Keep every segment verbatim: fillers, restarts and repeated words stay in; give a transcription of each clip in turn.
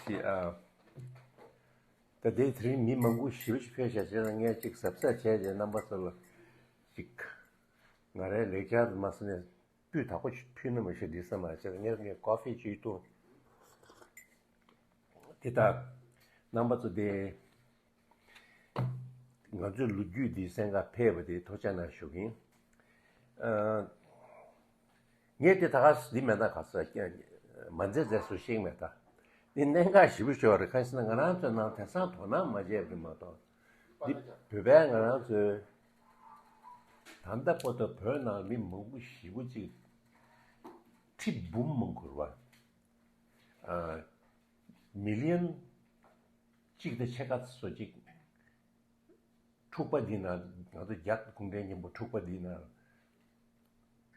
ཞེས་ཨ། ད་དེ་དེ་རིང་མི་མང་པོ་ཞེ་པོ་ཅིག་ཕེབས་ཤག་བྱས་ཙང་ངས་ཅིག་གཟབ་གཟབ་བྱས་རྗེས་རྣམ་པ་ཚོ་ལ་ཅིག་ང་རའི་ལེགས་སྦྱར་དུ་མ་སོང་ནས་སྤུས་དག་པོ་ཞིག་ཕུལ་ན་མ་ཤེས་འདི་བསམ་པ་བྱས་ཙང་ངས་ངས་ཀོ་ཧྥི་ཅིག་བཏུང་། དེ་ལྟར་རྣམ་པ་ཚོ་དེ། ང་ཚོའི་ལོ་རྒྱུས་འདི་གསན་གར་ཕེབས་པ་དེ་ཐུགས་རྗེ་གནང་ཞུ་གི་ཡིན། ཨ། ངས་དེ་ད་ག་འདི་མེད་ན་ག་ས་མ་མཛད་མཛད་སུ་ཤེས་མེད་ད། འདི་གནད་འགག་ཞེ་པོ་ཤོར་རེད། གང་ཞེ་ན་ང་རང་ཚོའི་ནང་དེང་སང་དོ་སྣང་མ་བྱས་པ་རེད་མ་གཏོགས། འདི་བོད་པའི་ང་རང་ཚོའི་ད་ལྟ་བར་དུ་བོད་ནང་མི་མང་པོ་ཞེ་པོ་ཅིག་ཁྲི་འབུམ་མང་པོ་རེད་བ། ཨ། མི་ལི་ཡོན་གཅིག་དང་ཕྱེད་ཀ་ཙམ་ཅིག་འཁྲུག་པ་འདི་ན་ང་ཚོ་རྒྱ་གུང་ཁྲན་མཉམ་པོ་འཁྲུག་པ་འདི་ན་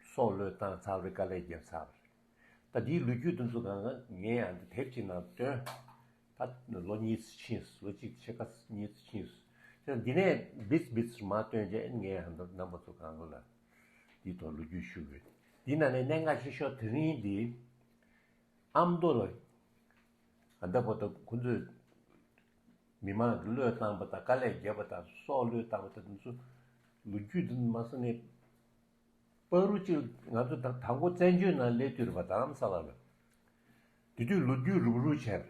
སྲོག་བློས་བཏང་ཚར་བའི་དཀའ་ལས་བརྒྱབ་ཚར་བ་རེད། ད་འདིའི་ལོ་རྒྱུས་དེ་ཚོ་གང་ག་ངས་ཡང་དེབ་ཅིག་ནང་བཏོན། ད་ལོ་གཉིས་ཙམ་ཕྱིན་སོང་། ལོ་གཅིག་ཕྱེད་ཀ་གཉིས་ཙམ་ཕྱིན་སོང་། དེ་འདི་ནས་འབིས་འབིས་མར་བཏོན་རྗེས་ངས་ཡང་རྣམ་པ་ཚོ་གང་ག་ལ་འདིའི་ཐོག་ལོ་རྒྱུས་ཞུ་གི་ཡོད། འདི་ནང་ནས་གནད་འགག་ཆེ་ཤོས་དེ་རིང་འདི། ཨ་མདོ་ལ། ཨ་མདོ་བར་དུ་ཁོ་ཚོས་མི་མང་གི་བློས་བཏང་པ་དང་དཀའ་ལས་བརྒྱབ་པ་དང་སྲོག་བློས་བཏང་པ་དང་དེ་ཚོ་ལོ་རྒྱུས་དེ་མ་སོང་ནས། བར་དུ་ཅིག་ང་ཚོ་ད་དང་པོ་བཙན་བྱོལ་ནང་སླེབས་དུས་རེད་པ། རྡ་རམ་ས་ལ་ལ། དེ་དུས་ལོ་རྒྱུས་རུབ་རུབ་བྱས་པ་རེད།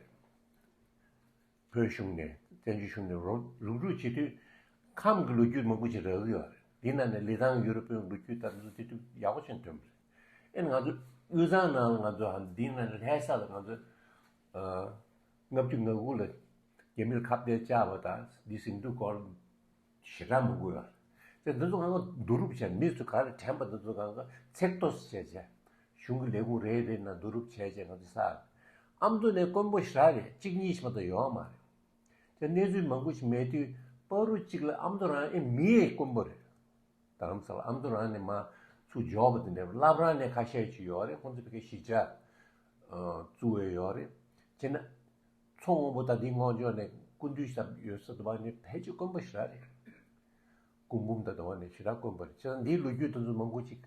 བོད་གཞུང་ནས་བཙན་བྱོལ་གཞུང་ནས་རུབ་རུབ་རུབ་བྱེད་དུས་ཁམས་ཀྱི་ལོ་རྒྱུས་མང་པོ་ཞིག་རག་གི་ཡོད་རེད། དེ་ནང་ནས་ལི་ཐང་ཡུ་རོབ་པའི་ལོ་རྒྱུས་དང་དེ་ཚོ་དེ་དུས་ཡག་པོ་ཞིག་ཐོན་པ་རེད། ཨེ་ང་ཚོ་དབུས་གཙང་ནང་ལ་ང་ཚོ་ཧ་འདི་ནང་ནས་ལྷ་ས་ལ་ང་ཚོ་ལྔ་བཅུ་ང་དགུ་ལ་རྒྱ་མིར་ཁ་གཏད་བཅག་པ་དང་འདི་ཟིང་འཁྲུག་སྐོར་ཞེ་དྲག་མང་པོ་ཡོད་རེད། དེ་འདི་ཚོ་གང་ག་བསྡུ་རུབ་བྱས། མི་ཚོ་ག་རེ་དྲན་པ་འདི་ཚོ་གང་ག་ཚིག་ཐོ་བྱས་བྱས། གཞུང་གི་ལས་ཁུངས་རེ་རེ་ནང་བསྡུ་རུབ་བྱས་བྱས་ང་ཚོ་ས་ཨ་མདོ་ནས་དཀོན་པོ་ཞེ་དྲག་རེད། གཅིག་གཉིས་ཤིག་མ་གཏོགས་ཡོད་མ་རེད། དེ་གནས་ཚུལ་མང་པོ་ཞིག་མེད་དུས་བར་དུ་གཅིག་ལ་ཨ་མདོ་རང་ཨེ་མི་ཡས་དཀོན་པོ་རེད། རྡ་རམ་ས་ལ་ཨ་མདོ་རང་ནས་མར་ཚུར་འབྱོར་བ་དེ་འདྲ་བླ་བྲང་ནས་ཁ་ཤས་ཅིག་ཡོད་རེད། ཁོང་ཚོ་ཕ་གིར་གཞིས་ཆགས་བཙུགས་ཡོད་རེད། བྱས་ན། མཚོ་སྔོན་པོ་དང་དེའི་ངོས་ཕྱོགས་ནས་སྐུ་མདུན་ཞབས་ཡོད་ས་དུ་བ་ནི་ཕལ་ཆེར་དཀོན་པོ་ཞེ་དྲག་རེད། སྐུ་འབུམ་དང་དུ་བ་ནི་ཞེ་དྲག་དཀོན་པོ་རེད། བྱས་ཙང་འདིའི་ལོ་རྒྱུས་དེ་ཚོ་མང་པོ་ཅིག་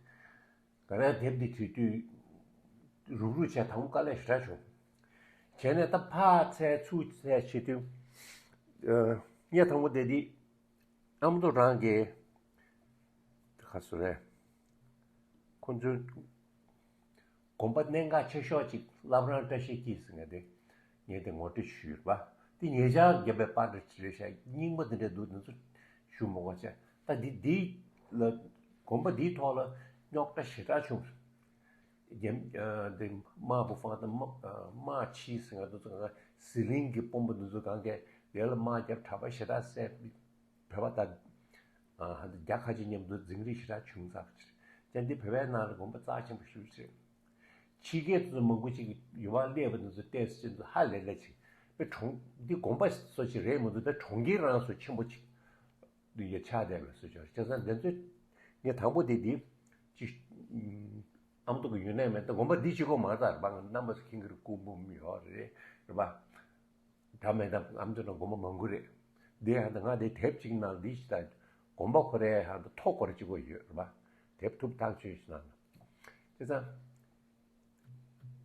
ང་རང་དེབ་འདི་བྲིས་དུས་རུབ་རུབ་བྱས་དང་པོ་དཀའ་ལས་ཞེ་དྲག་བྱུང་། བྱས་ནས་ད་ཕར་ཚད་ཚུར་ཚད་བྱེད་དུས། ངས་དང་པོ་དེ་འདི། ཨ་མདོ་རང་གི་ག་ཚོད་རེད། ཁོ་ཚོའི་དགོན་པ་གནད་འགག་ཆེ་ཤོས་ཅིག་བླ་བྲང་བཀྲ་ཤིས་འཁྱིལ་ཟེར་མཁན་དེ་ངས་དེ་ངོ་སྤྲོད་ཞུས་པ། དེ་ཉེ་ཆར་བརྒྱབ་པའི་པར་རེད་ཤག་རྙིང་པ་དེ་འདྲ་འདུག་འདི་ཚོ་ཞུ་མ་དགོས་བྱས། ད་འདི་འདི་ལ་དགོན་པ་འདིའི་ཐོག་ལ་རྙོག་དྲ་ཞེ་དྲག་བྱུང་། རྒྱ་ཨ་དེ་དམག་བུ་ཧྥང་དང་དམག་ཨ་དམག་ཆི་ཟེར་མཁན་དེ་ཚོ་གང་ག་ཟི་ལིང་གི་དཔོན་པོ་འདི་ཚོ་གང་གས་དེ་ལ་དམག་རྒྱབ་གྲྭ་པ་ཞེ་དྲག་བསད། བོད་པ་དང་། ཨ་ཧ་རྒྱ་ཁ་ཆེ་མཉམ་དུ་འཛིང་རེས་ཞེ་དྲག་བྱུང་ཚར་བ་ཅིག་རེད། ཀྱང་འདི་བོད་པའི་ནང་ལ་དགོན་པ་རྩ་ཆེན་པོ་ཞེ་པོ་ཅིག་རེད། ཕྱི་རྒྱལ་དུ་མང་པོ་ཅིག་ཡུལ་བ་སླེབས་པ་འདི་ཚོ་བལྟས་ཚེ་ཅིག་ཧ་ལས་ལས་ཅིག་དཔེ་གྲོང་འདི་དགོན་པ་སོ་ཅིག་རེད་མི་འདུག་དཔེ་གྲོང་ཁྱེར་རང་སོ་ཆེན་པོ་ཅིག་འདི་ཡ་ཆགས་བསྡད་པའི་སོ་ཅིག་རེད། བྱས་ཙང་འདི་ཚོ་ངས་དང་པོ་དེ་འདི་ཅིག་ཨ་མདོ་གི་ཡུན་ནན་མེད་ད་དགོན་པ་འདི་གཅིག་པོ་མ་རེད་ད། རེད་པ། རྣམ་པ་ཚོ་མཁྱེན་གྱི་རེད། སྐུ་འབུམ་ཡོད་རེད། རེད་པ། ད་མེད་ད་ཨ་མདོ་ན་དགོན་པ་མང་པོ་རེད། འདི་ཧ་ད་ང་འདི་དེབ་ཅིག་ནང་འདི་ཞིག་ད་དགོན་པ་ཁོ་རའི་ཧ་ད་ཐོ་སྐོར་གཅིག་པོ་ཡོད་རེད་པ། དེབ་ཐུབ་ཐག་ཆོད་ཞིག་ནང་། བྱས་ཙང་།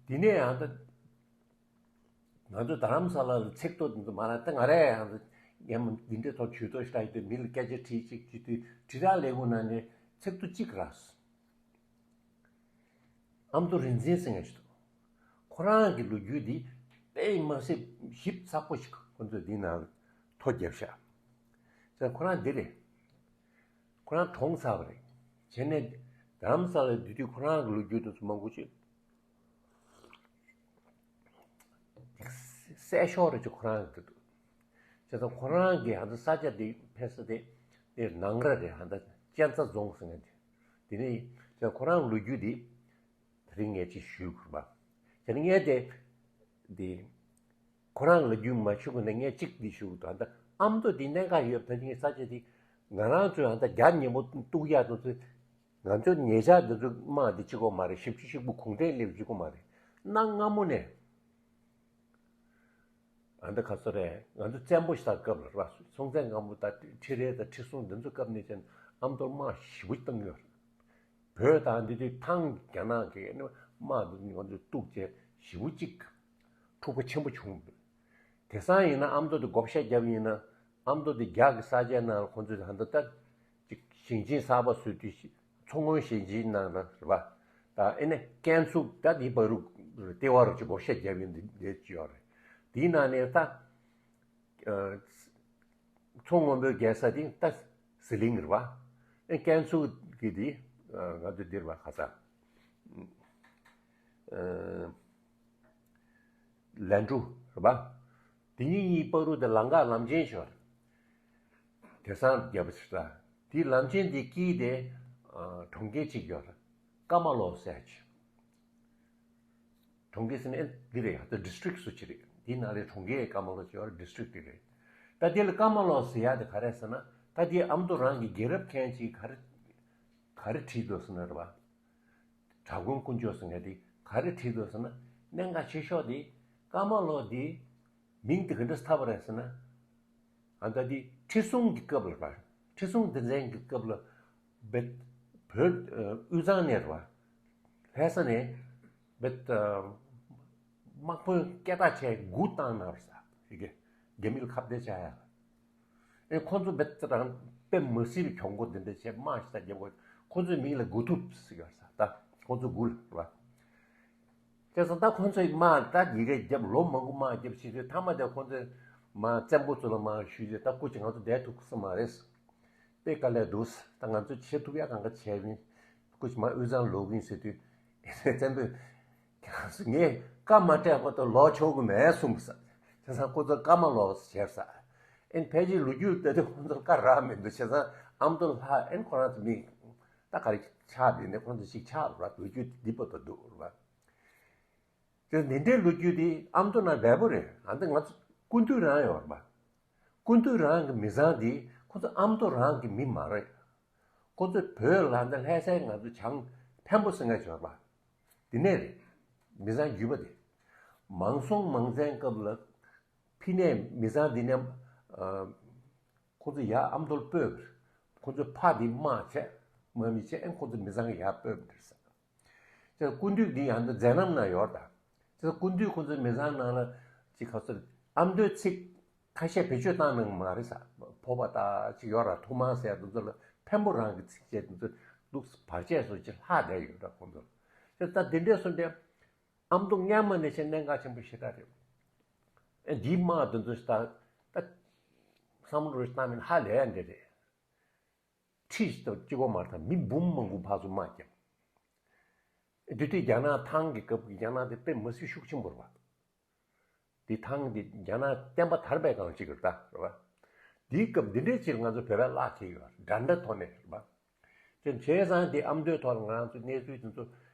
འདི་ནས་ཧ་ད་ང་ཚོ་རྡ་རམ་ས་ལ་ལ་ཚིག་ཐོ་འདི་ཚོ་མ་ར་ད་ང་རས་ཧ་ད་ཉམས་འདི་འདྲའི་ཐོག་ཇུས་གཏོགས་ཞིག་ད་ཡོད་དུས་མི་ལ་སྐད་ཆ་དྲིས་གཅིག་བྱེད་དུས་དྲིལ་བསྒྲགས་ལས་ཁུངས་ནང་ནས་ཚིག་ཐོ་གཅིག་རག་སོང་། ཨ་མདོ་རིག་འཛིན་ཟེར་མཁན་ཞིག་འདུག་ཁོ་རང་གི་ལོ་རྒྱུས་འདི་དཔེ་མ་སྲིད་ཞིབ་ཚགས་པོ་ཞིག་ཁོ་ཚོས་འདི་ནང་ཐོ་བརྒྱབ་ཤག་ཙང་ཁོ་རང་འདི་རེད། ཁོ་རང་གྲོངས་ཚར་བ་རེད། བྱས་ནས་རྡ་རམ་ས་ལ་འདི་དུས་ཁོ་རང་གི་ལོ་རྒྱུས་དེ་ཚོ་མང་པོ་ཅིག་གསལ་ཤོས་རེད་ཅེས་ཁོ་རང་གིས་འདུག་བྱས་ཙང་ཁོ་རང་གིས་ཧ་ད་ས་ཆ་དེ་ཕེབས་ས་དེ་དེ་ནང་ར་རེད། ཧ་ད་གཅན་ཚ་རྫོང་ཟེར་མཁན་དེ། དེ་ནས་ཁོ་རང་ལོ་རྒྱུས་དེ་དེ་རིང་ངས་ཅིག་ཞུ་དགོས་པ། དེ་ནས་ངས་དེ་དེ་ཁོ་རང་ལོ་རྒྱུས་མ་ཞུ་གོང་ནས་ངས་ཅིག་འདི་ཞུ་དགོས། ད་ཨ་མདོ་དེ་གནད་འགག་ཡོད་པ་ད་ངས་ས་ཆ་དེ་ང་རང་ཚོས་ཧ་ད་རྒྱ་ཉིན་མོ་གཏུག་ཡག་དེ་ཚོ་ང་ཚོ་ཉེ་ཆར་འདི་ཚོ་དམག་འདི་གཅིག་པོ་མ་རེད། བཞི་བཅུ་ཞེ་དགུ་གུང་ཁྲན་སླེབས་གཅིག་པོ་མ་རེད། གནའ་སྔ་མོ་ནས། ཨ་འདི་ག་ཚོད་རེད། ང་ཚོ་བཙན་པོ་ཞིག་དང་སྐབས་ལ་རེད་པ། སྲོང་བཙན་སྒམ་པོ་དང་ཁྲི་རལ་དང་ཁྲི་སྲོང་འདི་ཚོ་སྐབས་ནས་ཀྱང་ཨ་མདོར་དམག་ཞེ་པོ་བཏང་ཡོད་རེད། བོད་དང་འདི་དུས་ཐང་རྒྱ་ནག་གི་དམག་འདི་ང་ཚོས་གཏུགས་བྱས་ཞེ་པོ་ཅིག་འཁྲུག་པ་ཆེན་པོ་བྱུང་། དེང་སང་ཡིན་ན་ཨ་མདོ་དེ་བགོ་བཤའ་བརྒྱབ་ཡིན་ན། ཨ་མདོ་དེ་རྒྱ་གི་ས་ཆའི་ནང་ལ་ཁོང་ཚོས་ད་ལྟ་ད་ཅིག་ཞིང་ཆེན་གསར་པ་བཟོས་དུས་མཚོ་སྔོན་ཞིང་ཆེན་ནང་ལ་རེད་པ། ད་ཨེ་ནས་ཀན་སུའུ་ད་དེའི་བར་དུ་ལྟེ་བ་རུ་ཅིག་བགོ་བཤའ་བརྒྱབ་ཡིན་དེ་ཅི་ཡོད་རེད། དེའི་ནང་ནས་ད་མཚོ་སྔོན་པོའི་རྒྱལ་ས་དེ་ད་ཟི་ལིང་རེད་པ། ཨེ་ཀན་སུའུ་གི་དེ་ང་ཚོ་འདིར་བ་ཁ་ས། ལན་ཀྲུའུ་རེད་པ། དེ་གཉིས་གཉིས་བར་དུ་དེ་ལམ་ཁ་ལམ་ཆེན་ཞིག་ཡོད་རེད། དེང་སང་རྒྱབ་ཕྱི་ད། དེའི་ལམ་ཆེན་དེ་དཀྱིལ་དེ་གྲོང་ཁྱེར་གཅིག་ཡོད་རེད། ཀ་མ་ལོ་ཟེར་ཅིག་གྲོང་ཁྱེར་ཟེར་ན་ཨེ་འདི་རེད། ད་ཌི་སི་ཊི་རིག་སུ་ཅི་རེད། དེའི་ནང་ལས་གྲོང་ཁྱེར་ཀ་མ་ལོ་ཅིག་ཡོད་རེད། ཌི་སི་ཊི་རིག་དེ་རེད། ད་དེ་ལ་ཀ་མ་ལོ་ཟེར་ཡ་དེ་ག་རེ་ཟེར་ན། ད་དེ་ཨ་མདོ་རང་གི་རྒྱལ་རབས་མཁན་ཅིག་ག་རེ་ག་རེ་བྲིས་འདུག་ཟེར་ན་རེད་པ། དྲག་དགོན་དཀོན་མཆོག་ཟེར་མཁན་དེ་ག་རེ་བྲིས་འདུག་ཟེར་ན། གནད་འགག་ཆེ་ཤོས་དེ་ཀ་མ་ལོ་དེ་མིང་དེ་ག་འདྲས་བཏགས་པ་རེད་ཟེར་ན། ཨ་ད་དེ་ཁྲི་སྲོང་གི་སྐབས་ལ་རེད་པ། ཁྲི་སྲོང་ལྡེ་བཙན་གྱི་སྐབས་ལ་བོད་བོད་དབུས་གཙང་ནས་རེད་པ། ལྷ་ས་ནས་བོད་དམག་དཔོན་སྐད་གྲགས་ཆེ་དགུ་བཏང་གནང་བ་རེད་ས། ཡི་གེ་རྒྱ་མི་ལ་ཁ་གཏད་བཅག་ཡ། ཨེ་ཁོང་ཚོ་བེད་རང་དཔེ་མ་སྲིད་པའི་གྱོང་པོ་འདི་འདྲ་བྱས་དམག་ཞིག་ད་རྒྱབ་དགོས། ཁོང་ཚོའི་མིང་ལ་དགུ་ཐུབ་ཟེར་གྱི་ཡོད་ས། ད་ཁོང་ཚོ་དགུ་ལ་རེད་པ། བྱས་ཙང་ད་ཁོང་ཚོས་དམག་ད་ཡི་གེ་རྒྱབ་ལོ་མང་པོ་དམག་རྒྱབ་ཕྱིན་ཚེ་མཐའ་མ་དེ་ཁོང་ཚོས་མ་བཙན་པོ་ཚོ་ལ་མ་ཞུས་ཏེ། ད་སྐུ་མཁྱེན་ང་ཚོ་བསྡད་ཐུབ་ས་མ་རེད། དཔེ་དཀའ་ལས་འདུག་ད་ང་ཚོ་བྱེད་ཐུབ་ཡ་གང་ག་བྱས་ཡིན། སྐུ་མཁྱེན་མ་དབུས་གཙང་ལོག་གིན་ཟེར་དུས། བཙན་པོས། ངས་བཀའ་མ་སྤྲད་བར་དུ་ལོག་ཆོག་གི་མེད་གསུངས་ས། བྱས་ཙང་ཁོ་ཚོ་བཀའ་མ་ལོག་ཟེར་ས། ཨེ་ཕལ་ཆེར་ལོ་རྒྱུས་ལྟ་དུས་ཁོ་ཚོར་བཀའ་རག་མི་འདུག་བྱས་ཙང་ཨ་མདོ་ལྷག་ཨེ་ཁོ་རང་ཚོ་མི་ད་ག་རེ་ཆགས་དེ་ནས་ཁོ་ཚོ་ཞིག་ཆགས་ར། ལོ་རྒྱུས་འདི་བར་དུ་འདུག་ར། དེ་འདི་འདྲའི་ལོ་རྒྱུས་དེ་ཨ་མདོ་ན་འབེལ་པོ་རེད། ཨ་འདི་ང་ཚོ་སྐུ་མདུན་རང་ཡོད་རེད་པ། སྐུ་མདུན་རང་གི་མི་ཚང་དེ་ཁོ་ཚོ་ཨ་མདོ་རང་གི་མི་མ་རེད། ཁོ་ཚོས་བོད་ལ་འདི་ལྷ་སའི་ང་ཚོ་བྱང་འཕན་པོ་ཟེར་མཁན་ཡོད་པ། དེ་ནས་རེད། མི་ཚང་བརྒྱུད་པ་དེ། མང་སྲོང་མང་བཙན་སྐབས་ལ་ཕི་ནས་མི་ཚང་འདི་ནས་ཨ་ཁོ་ཚོ་ཡར་ཨ་མདོ་ལ་སྤོས་པ་རེད། ཁོ་ཚོས་ཕ་དེ་དམག་བྱས་དམག་མི་བྱས། ཨེ་ཁོ་ཚོ་མི་ཚང་ཡར་སྤོས་པ་རེད་ཟེར། དེ་སྐུ་མདུན་འདི་ཡང་འདི་མཛད་རྣམ་ན་ཡོད་ད། དེ་སྐུ་མདུན་ཁོ་ཚོའི་མི་ཚང་ནང་ལ་ཅིག་ག་ཚོད་ཨ་མདོའི་ཚིག་ཁ་ཤས་བེད་སྤྱོད་བཏང་གནང་མ་རེད་ས། ཕོར་པ་ད་ཅིག་ཡོད་ར། ཐུར་མ་ཟེར་དེ་ཚོ་ལ་འཕན་པོ་རང་གི་ཚིག་བཅད་དེ་ཚོ་འདུག་བར་ཆད་སོགས་ཅིག་ལྷག་བསྡད་ཡོད་ར་ཁོང་ཚོ་ལ། དེ་ད་དེ་འདྲས་སོང་དེ་ཨ་མདོ་སྔོན་མ་ནས་བྱས་གནད་འགག་ཆེན་པོ་ཞེ་དྲག་རེད། ཨེ་འདིའི་དམག་དེ་ཚོ་ད་ད་བསམ་བློ་རེ་བཏང་མིན་ཧ་ལས་ཡ་འདྲ་རེད། ཁྲི་ཞིག་དང་གཅིག་པོ་མ་རེད། ད་མི་འབུམ་མང་པོ་ཕར་ཚུར་དམག་རྒྱབ། དེ་དུས་རྒྱ་ནག་ཐང་གི་སྐབས་ཀྱི་རྒྱ་ནག་དེ་དཔེ་མི་སྲིད་ཤུགས་ཆེན་པོ་རེད་པ། དེ་ཐང་དེ་རྒྱ་ནག་བསྟན་པ་དར་བའི་སྒང་གཅིག་རེད་ད། རེད་པ། དེའི་སྐབས་འདི་འདྲའི་ཅིག་ང་ཚོ་བོད་པས་བརླག་བྱས་ཡོད་རེད། འདྲ་འདྲ་ཐོག་ནས་རེད་པ། དེ་བྱས་ཙང་དེ་ཨ་མདོའི་ཐོག་ལ་ང་ཚོ་གནས་ཚུལ་དེ་ཚོ་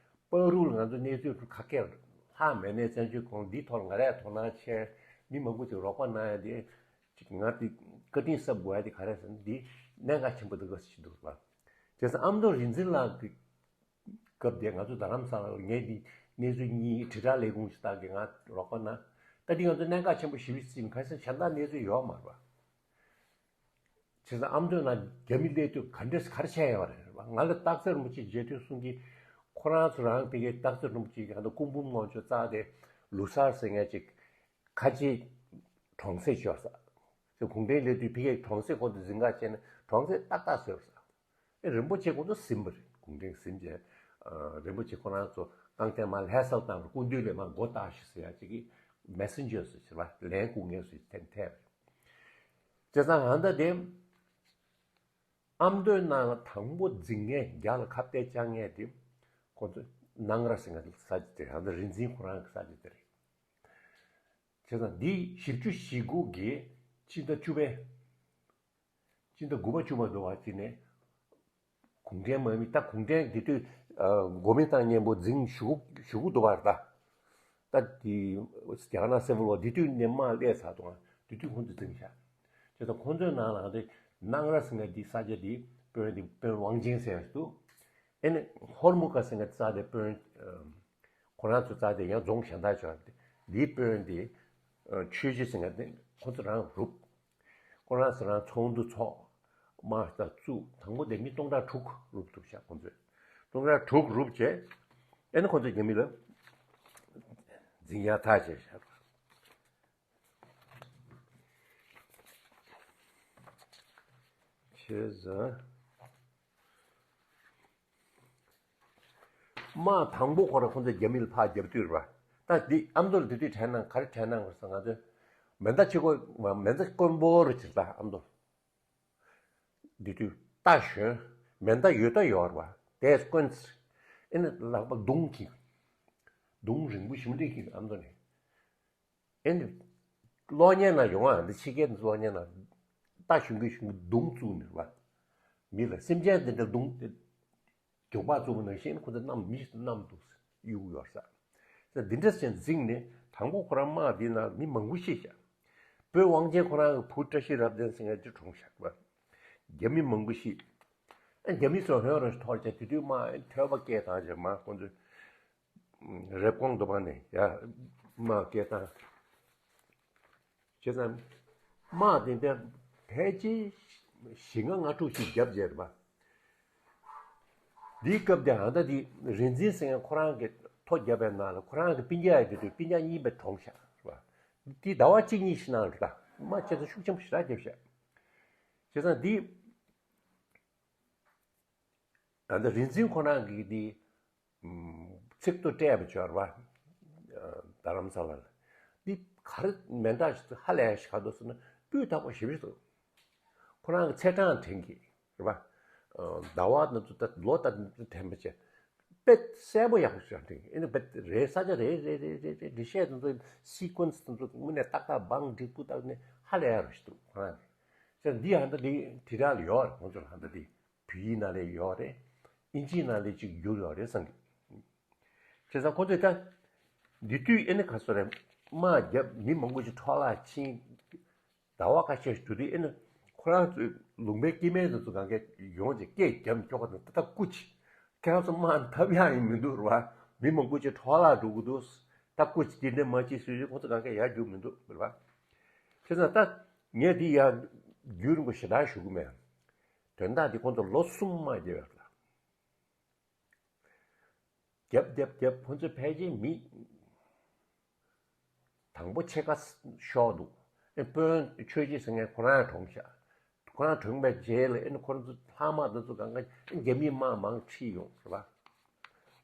བར་དུ་ལ་ང་ཚོ་གནས་ཚུལ་ཁ་སྐད་ལྷག་མེད་ནས་བཙན་བྱོལ་ཁོངས་འདིའི་ཐོག་ལ་ང་རས་དོ་སྣང་བྱས། མི་མང་པོ་ཅིག་རོགས་པ་གནང་ཡ་དེ། ཅིག་ང་དེ་བཀའ་དྲིན་གསབ་དགོས་ཡ་དེ་ག་རེ་ཟེར་ན། འདི་གནད་འགག་ཆེན་པོ་འདུག་ག་ཟེར་གྱི་འདུག་པ། བྱས་ཙང་ཨ་མདོ་རིག་འཛིན་ལགས་ཀྱི་སྐབས་དེ་ང་ཚོ་རྡ་རམ་ས་ལ་ངས་འདི་གནས་ཚུལ་གཉིས་དྲིལ་བསྒྲགས་ལས་ཁུངས་ཤིག་བཏང་གི་ང་རོགས་པ་གནང་། ད་འདི་ང་ཚོ་གནད་འགག་ཆེན་པོ་ཞེ་པོ་ཅིག་ཡིན། ག་རེ་ཟེར་ན་གཞན་དག་གནས་ཚུལ་ཡོད་མ་རེད་པ། བྱས་ཙང་ཨ་མདོའི་ནང་རྒྱ་མི་སླེབས་དུས་ག་འདྲས་ག་རེ་བྱས་ཡོད་རེད་པ། ང་ལ་སྟག་འཚེར་རིན་པོ་ཆེ་མཇལ་དུས་གསུང་གི། ཁོ་རང་ཚོ་རང་ཕ་གིའི་སྟག་འཚེར་རིན་པོ་ཆེ་གི་ཧ་ད་སྐུ་འབུམ་ངོ་ཅོག་བཙལ་ཏེ་ལུགས་གསར་ཟེར་མཁན་ཅིག་ཁ་ཆེ་གྲོང་གསེབ་ཤོར་ས། དེ་གུང་ཁྲན་སླེབས་དུས་ཕ་གིའི་གྲོང་གསེབ་ཁོང་དུ་འཛིན་ག་བྱས་ནས་གྲོང་གསེབ་ཏག་ཏག་བཟོས་ས། ཨེ་རིན་པོ་ཆེ་ཁོང་ཚོ་ཟིན་པ་རེད། གུང་ཁྲན་ཟིན་རྗེས། ཨ་རིན་པོ་ཆེ་ཁོ་རང་ཚོ་རྐང་ཐལ་མར་ལྷ་སར་བཏང་རུ་སྐུ་མདུན་ལས་མར་མགོ་བཏགས་ཤིག་ཟེར་ཡ་ཅིག་གི་མེ་སེན་ཇར་ཟེར་བ་ལན་བསྐུར་མཁན་ཟེར་ཐེན་ཐལ་རེད། བྱས་ཙང་ཧ་ད་དེ། ཨ་མདོའི་ནང་ལ་དང་པོ་འཛིང་མཁན་རྒྱ་ལ་ཁ་གཏད་བཅག་མཁན་དེ་ཁོང་ཚོ་སྣང་ར་ཟེར་མཁན་ས་ཆ་དེ་རེད། ཨ་མདོ་རིག་འཛིན་ཁོ་རང་གི་ས་ཆ་དེ་རེད། བྱས་ཙང་འདི་བཞི་བཅུ་ཞེ་དགུ་གི་སྤྱི་ཟླ་བཅུ་པའི་སྤྱི་ཟླ་དགུ་པ་བཅུ་པ་འདུག་བ། དེ་ནས་གུང་ཁྲན་དམག་མི། ད་གུང་ཁྲན་དེ་དུས་ཨ་འགོ་མི་དང་མཉམ་པོ་འཛིང་ཞུ་ཞུ་གི་འདུག་བ་རེད་ད། ད་དེ་རྒྱ་ནག་སི་ཝིལ་ཝར་དེ་དུས་ནས་མར་སླེབས་ཚར་འདུག་ཨ། དེ་དུས་ཁོང་ཚོས་འཛིང་བཞག་བྱས་ཙང་ཁོང་ཚོའི་ནང་ལ་དེ་སྣང་ར་ཟེར་མཁན་དེ་ས་ཆ་དེ་དཔོན་དེ་དཔོན་ཝང་ཅན་ཟེར་ཡ་ཞིག་འདུག་ཨེ་ནས་ཧོར་མུ་ཀ་ཟེར་མཁན་དེ་ས་དེ་དཔོན་ཨ་ཁོ་རང་ཚོ་རྩ་དེ་ཡང་རྫོང་གཞན་དག་ཆགས་ཏེ། འདིའི་དཔོན་དེ་ཨ་ཆོས་རྗེ་ཟེར་མཁན་དེ་ཁོ་ཚོ་རང་རུབ། ཁོ་རང་ཚོ་རང་ཚོགས་འདུ་ཚོགས། དམག་ད་བཙུགས། དང་པོ་དེ་མི་སྟོང་ཕྲག་དྲུག་རུབ་འདུག་ཤག་ཁོ་ཚོས་སྟོང་ཕྲག་དྲུག་རུབ་བྱས། ཨེ་ནས་ཁོ་ཚོས་རྒྱ་མི་ལ་འཛིང་ཡ་ཐག་བཅད་བཞག་དེ་ཟ། དམག་དང་པོ་ཁོ་རང་ཁོང་ཚོས་རྒྱ་མི་ལ་ཕར་རྒྱབ་དུས་རེད་པ། ད་འདི་ཨ་མདོ་ལ་དེ་དུས་དྲན་ན་ག་རེ་དྲན་ན་ཟེར་ང་ཚོས་མེ་མདའ་ཕྱི་སྒོ་མེ་མདའ་དཀོན་པོ་རུ་ཕྱིར་ད་ཨ་མདོ་ལ། འདི་དུས་རྟ་ཞོན། མེ་མདའ་ཡོད་ད་ཡོད་རེད་པ། དེས་དཀོན་ཚེ། ཨེ་ནི་ལག་པ་མདུང་གིས། མདུང་རིང་པོ་ཞིམ་འདྲ་གིས་ཨ་མདོ་ནས། ཨེ་ནི། གློག་བརྙན་ན་ཡོང་ཨ་འདི་ཕྱི་རྒྱལ་གློག་བརྙན་ན། རྟ་ཞོན་གི་ཞོན་གི་མདུང་བཙུགས་ནས་རེད་པ། མི་ལ་སེམས་ཅན་འདི་འདྲ་མདུང་། མགྱོགས་པ་བཙུགས་ནང་བཞིན་ཁོ་ཚོ་གནམ་མི་གནམ་དུ་གཡུག་ཡོད་ས། ས་འདི་འདྲ་ཞིག་འཛིང་ནས་དང་པོ་ཁོ་རང་དམག་འདི་ནང་མི་མང་པོ་ཤི་ཤག་བོད་དབང་ཆེན་ཁོ་རང་གི་བུ་བཀྲ་ཤིས་རབ་བརྟན་ཟེར་མཁན་ཅིག་གྲོངས་ཤག་པ། རྒྱ་མི་མང་པོ་ཤི། ཨ་རྒྱ་མི་ཚོ་ཧོན་རང་ཞིག་ཐོར་བྱས་དེ་དུས་དམག་ཐོས་པ་སྐད་བཏང་བྱས་མ་ཁོ་ཚོས་རེབ་གོང་དུ་བ་ནས་ཡ་དམག་སྐད་བཏང་། བྱས་ཙང་། དམག་དེ་འདྲ་ཕལ་ཆེར་བཞི་ལྔ་ལྔ་དྲུག་ཞིག་བརྒྱབ་བྱས་རེད་པ། འདིའི་སྐབས་དེ་ཨ་ད་དེ་རིག་འཛིན་ཟེར་མཁན་ཁོ་རང་གི་ཐོ་བརྒྱབ་པའི་ནང་ལ་ཁོ་རང་གི་སྤུན་ཀྱག་ཡོད་དུས་སྤུན་ཀྱག་གཉིས་པ་གྲོངས་ཤག་རེད་པ། དེ་ཟླ་བ་གཅིག་གཉིས་ཤིག་ནང་ལ་རེད་པ། དམག་ཆེ་ས་ཤུགས་ཆེན་པོ་ཞེ་དྲག་བརྒྱབ་ཤག་བྱས་ཙང་འདི། ཨ་ད་རིག་འཛིན་ཁོ་རང་གིས་དེ། ཚིག་ཏུ་སྤྲད་པ་བྱོས་ར་བ། རྡ་རམ་ས་ལ་ལ། འདི་ག་རེ་མེ་མདའ་ཞིག་ཧ་ལས་ཞིག་ག་འདུག་ཟེར་ན་སྤུས་དག་པོ་ཞེ་པོ་ཅིག་འདུག་ཁོ་རང་གི་ཚེས་གྲངས་དྲན་གི་རེད་པ། ཟླ་བ་འདི་ཚོ་ད་ལོ་ད་འདི་ཚོ་དྲན་པ་བྱས། དཔེ་གསལ་པོ་ཡག་པོ་ཞིག་དྲན་གི་ཨེ་ནི་དཔེ་རེད་ས་ཆ་རེད་རེད་རེད་རེད་རེད་འགྲེལ་བཤད་འདི་ཚོ་སི་ཀུན་སི་འདི་ཚོ་དངོས་གནས་ཏག་ཏག་བང་སྒྲིག་པོ་བཏགས་ནས་ཧ་ལས་ཡག་རུ་ཞིག་འདུག་ཁོ་རང་གི་ཚེ་འདི་ཧ་ད་འདི་དྲིལ་བསྒྲགས་ལ་ཡོད་རེད་ཁོང་ཚོ་ལ་ཧ་ད་འདི། བོད་ཡིག་ནང་ལ་ཡོད་རེད། ཨིན་ཇིའི་ནང་ལ་ཅིག་བསྒྱུར་ཡོད་རེད་བསམ་གི་བྱས་ཙང་ཁོ་ཚོས་ད། འདི་དུས་ཨེ་ནི་ག་སོ་རེད། དམག་རྒྱབ་མི་མང་པོ་ཞིག་འཕྲོ་བརླག་ཕྱིན། ཟླ་བ་ཁ་ཤས་ཤིག་འགྲོ་དུས་ཨེ་ནི་ཁོ་རང་ཚོའི་ལུང་པའི་སྐྱེ་དམན་དེ་ཚོ་གང་གས་ཡོང་ཅིག་སྐད་རྒྱབ་ཁྱོ་ག་དང་ད་ལྟ་སྐུ་ཅི། ཁྱེད་རང་ཚོ་དམག་འཐབ་ཡག་ཡིན་མི་འདུག་རེད་བ། མི་མང་པོ་ཞིག་འཕྲོ་བརླག་འགྲོ་གི་འདུག་ད་སྐུ་ཅི་དེ་འདྲ་མ་ཅིག་ཟེར་དུས་ཁོ་ཚོ་གང་གས་ཡར་རྒྱུག་མི་འདུག་རེད་བ། བྱས་ཙང་ད་ངས་འདི་ཡར་རྒྱུན་རིང་པོ་ཞེ་དྲག་ཞུ་གི་མེད། དོན་དག་འདི་ཁོང་ཚོ་ལོ་གསུམ་མ་བརྒྱབ་ཡོད་ལ། རྒྱབ་རྒྱབ་རྒྱབ་ཁོང་ཚོ་ཕལ་ཆེར་མི་དང་པོ་ཕྱེད་ཀ་ཤོར་འདུག་ཨེ་དཔོན་ཆོས་རྗེ་ཟེར་མཁན་ཁོ་རང་གྲོངས་ཤག་ཁོ་རང་གྲོངས་པའི་རྗེས་ལ་ཨེ་ཁོ་རང་ཚོ་ལྷག་དམག་འདི་ཚོ་གང་ག་རྒྱ་མིའི་དམག་མང་ཁྲིད་ཡོང་རེད་བ།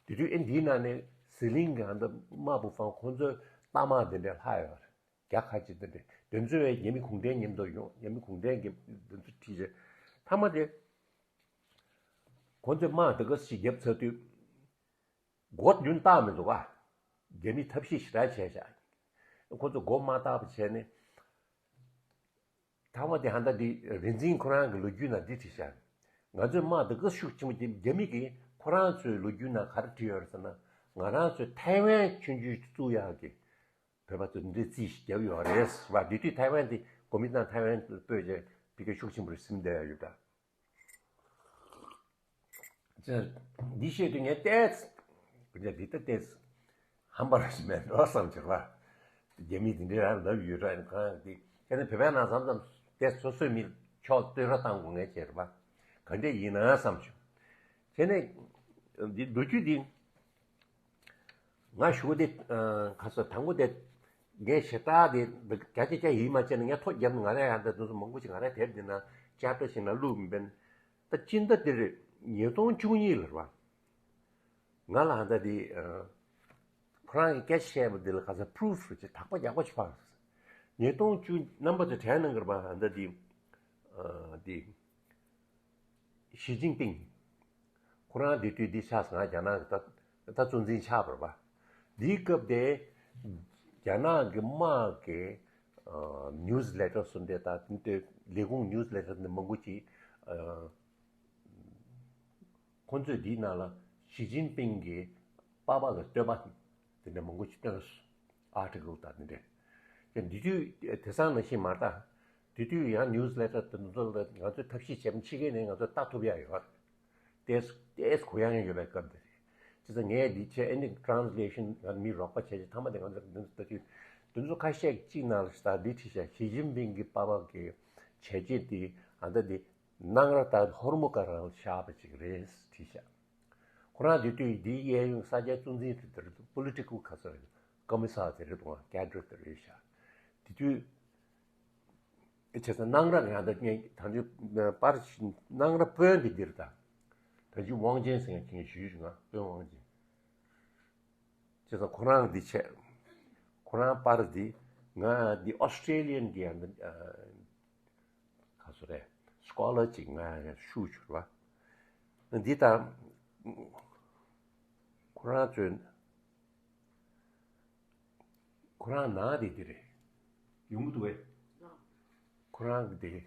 དེ་དུས་ཨེ་འདིའི་ནང་ནས་ཟི་ལིང་གི་ཨ་མདའ་དམག་དཔུང་ཧྥང་ཁོང་ཚོའི་རྟ་དམག་འདི་འདྲ་ལྷག་ཡོད་རེད། རྒྱ་ཁ་ཅིག་དེ་འདྲ་དེ་ཚོ་བས་རྒྱ་མི་གུང་ཁྲན་མཉམ་དུ་ཡོང་རྒྱ་མི་གུང་ཁྲན་གྱི་དེ་ཚོ་ཁྲིད་བྱས། མཐའ་མ་དེ་ཁོང་ཚོས་དམག་དེ་ག་ཞིག་བརྒྱབ་ཚར་དུས་མགོ་རྒྱུན་བཏགས་མི་འདུག་ག་རྒྱ་མི་ཐབས་ཤེས་ཞེ་དྲག་བྱས་བཞག་ཁོང་ཚོ་མགོ་མ་བཏགས་པ་བྱས་ནས་མཐའ་མ་དེ་ཧ་ད་དེ་རིག་འཛིན་ཁོ་རང་གི་ལོ་རྒྱུས་ནང་འདི་བྲིས་བཞག་ང་ཚོས་དམག་དེ་ག་ཤུགས་ཆེན་པོ་བརྒྱབ་རྒྱ་མི་གིས་ཁོ་རང་ཚོའི་ལོ་རྒྱུས་ནང་ག་རེ་བྲིས་ཡོད་རེད་ཟེར་ན་ང་རང་ཚོས་ཐའེ་ཝན་ཆུང་ཆུང་བཙུགས་ཡག་གི་བོད་པ་ཚོས་འདི་རྩིས་ཤིག་བརྒྱབ་ཡོད་རེད་བ། དེ་དུས་ཐའེ་ཝན་དེ་གོ་མིན་ཏང་ཐའེ་ཝན་སྤོས་རྗེས་ཕ་གི་ཤུགས་ཆེན་པོ་རེད་ཟིན་བསྡད་ཡོད་ད། ཅེས་འདི་བཤད་དུས་ངས་ཏོག་ཙམ་འདི་ལྟ་ཏོག་ཙམ་ཧམ་པ་ར་ཞིག་མེད་འགྲོ་བསམ་གྱི་རེད་བ། རྒྱ་མི་དེ་འདྲའི་རང་ལབ་ཡོད་ར་ཡིན་གང་དེ་ཁྱེད་ནི་བོད་པའི་ནང་མཚམས་མཚམས་ཏོག་ཙམ་སོ་སོའི་མི་ཕྱོགས་བསྟོད་ར་བཏང་དགོས་ངེས་བྱས་རེད་བ། ག་འདྲས་ཡིན་ན་བསམ་བྱུང་། དེ་ནས་འདི་ལོ་རྒྱུས་འདི་ང་ཞུ་འདི་ཁ་སོ་དང་པོ་དེ་ངས་ཞེ་དྲག་དེ་བརྒྱ་ཆ་བརྒྱ་ཡིད་མ་ཆེས་ན་ངས་ཐོ་བརྒྱབ་ནས་ང་རས་ཡང་དེ་དུས་སུ་མང་པོ་ཞིག་ང་རས་དེབ་འདི་ན་ཅེབ་ཊར་ཞིག་ན་བླུགས་མི་འབེན། ད་སྤྱི་ཟླ་འདིར་ཉིས་སྟོང་བཅུ་གཉིས་ལ་རེད་བ། ང་ལ་ཧ་ད་དེ་ཁོ་རང་གི་སྐད་ཆ་བཤད་པ་འདི་ལ་ག་ཚོད་པུ་རུབ་ཅིག་དག་པ་ཡག་པོ་ཞིག་ཕངས། ཉིས་སྟོང་བཅུ་རྣམ་པ་ཚོས་དྲན་གནང་གི་རེད་པ། ཧ་ད་དེ་དེ་ཞི་ཅིན་ཕིང་ཁོ་རང་དེ་དུས་འདི་ཆགས་སོང་ང་རྒྱ་ནག་གི་ད་ད་གཙོ་འཛིན་ཆགས་པ་རེད་པ། འདིའི་སྐབས་དེ་རྒྱ་ནག་གི་དམག་གི་ནིའུ་སི་ལེ་ཊར་སུ་འདྲ་ད་དེ་ལས་ཁུངས་ནིའུ་སི་ལེ་ཊར་འདི་མང་པོ་ཅིག་ཁོང་ཚོས་འདིའི་ནང་ལ་ཞི་ཅིན་ཕིང་གི་པ་ཕ་ལ་བསྟོད་པ་དེ་འདྲ་མང་པོ་ཞིག་བཏོན་སོང་། ཨར་ཊི་ཀལ་དང་དེ་འདྲ། དེ་དུས་དེང་སང་ནང་བཞིན་མ་རེད་ད། དེ་དུས་ཡང་ནིའུ་སི་ལེ་ཊར་དེ་ཚོ་ལ་ང་ཚོས་ཐབས་ཤེས་བྱས་པ་ཕྱི་རྒྱལ་ནས་ང་ཚོ་ལྟ་ཐུབ་ཡ་ཡོད་རེད། ཏོག་ཙམ་གུ་ཡངས་ཡོད་པའི་སྐབས་དེ་རེད། བྱས་ཙང་ངས་འདི་བྱས་ཨ་ནི་ཊ་རན་སི་ལེ་ཤན་ང་མི་རོགས་པ་བྱས་ཀྱི་མཐའ་མ་དེ་ང་ཚོ་འདི་ཚོ་ལྟ་དུས་དེ་ཚོ་ཁ་ཤས་གཅིག་ནང་ལ་ད་འདི་བྲིས་ཤག་ཞི་ཅིན་ཕིང་གི་པ་ཕ་གི་བྱས་རྗེས་དེ་ཨ་ད་འདི་སྣང་ར་ད་ཧོར་མོ་ཀ་རང་ལ་བཞག་པ་ཅིག་རེད་བྲིས་ཤག་ཁོ་རང་དེ་དུས་འདིའི་གཡས་གཡོན་ས་ཆའི་གཙོ་འཛིན་དེ་རེད་འདུག་པོ་ལི་ཊི་ཀལ་ག་ཚོད་རེད། ཀོ་མི་སར་དེ་རེད་འདུག་ཀེ་ཌར་དེ་རེད་ཤག་དེ་དུས་ བྱས་ཙང་སྣང་ར་ང་ད་ངས་ད་ཅི་པར་སྣང་ར་དཔོན་འདི་འདིར་ད། ད་ཅི་དབང་ཆེན་ཟེར་མཁན་ཁྱེད་ཞུས་ཞུ་ང་དཔོན་དབང་ཆེན། བྱས་ཙང་ཁོ་རང་འདི་བྱས། ཁོ་རང་པར་འདི་ང་འདི་ཨོ་སི་ཀྲེ་ལི་ཡན་གྱི་ཡང་འདི་ག་སོ་རེད། སྐོ་ལར་ཅིག་ང་ཡང་ཞུ་ཞུ་བ། འདི་ད་ཁོ་རང་ཚོས། ཁོ་རང་ནང་དེ་དེ་རེད། ཡོང་གི་འདུག་བས། ཁོ་རང་གི་དེ།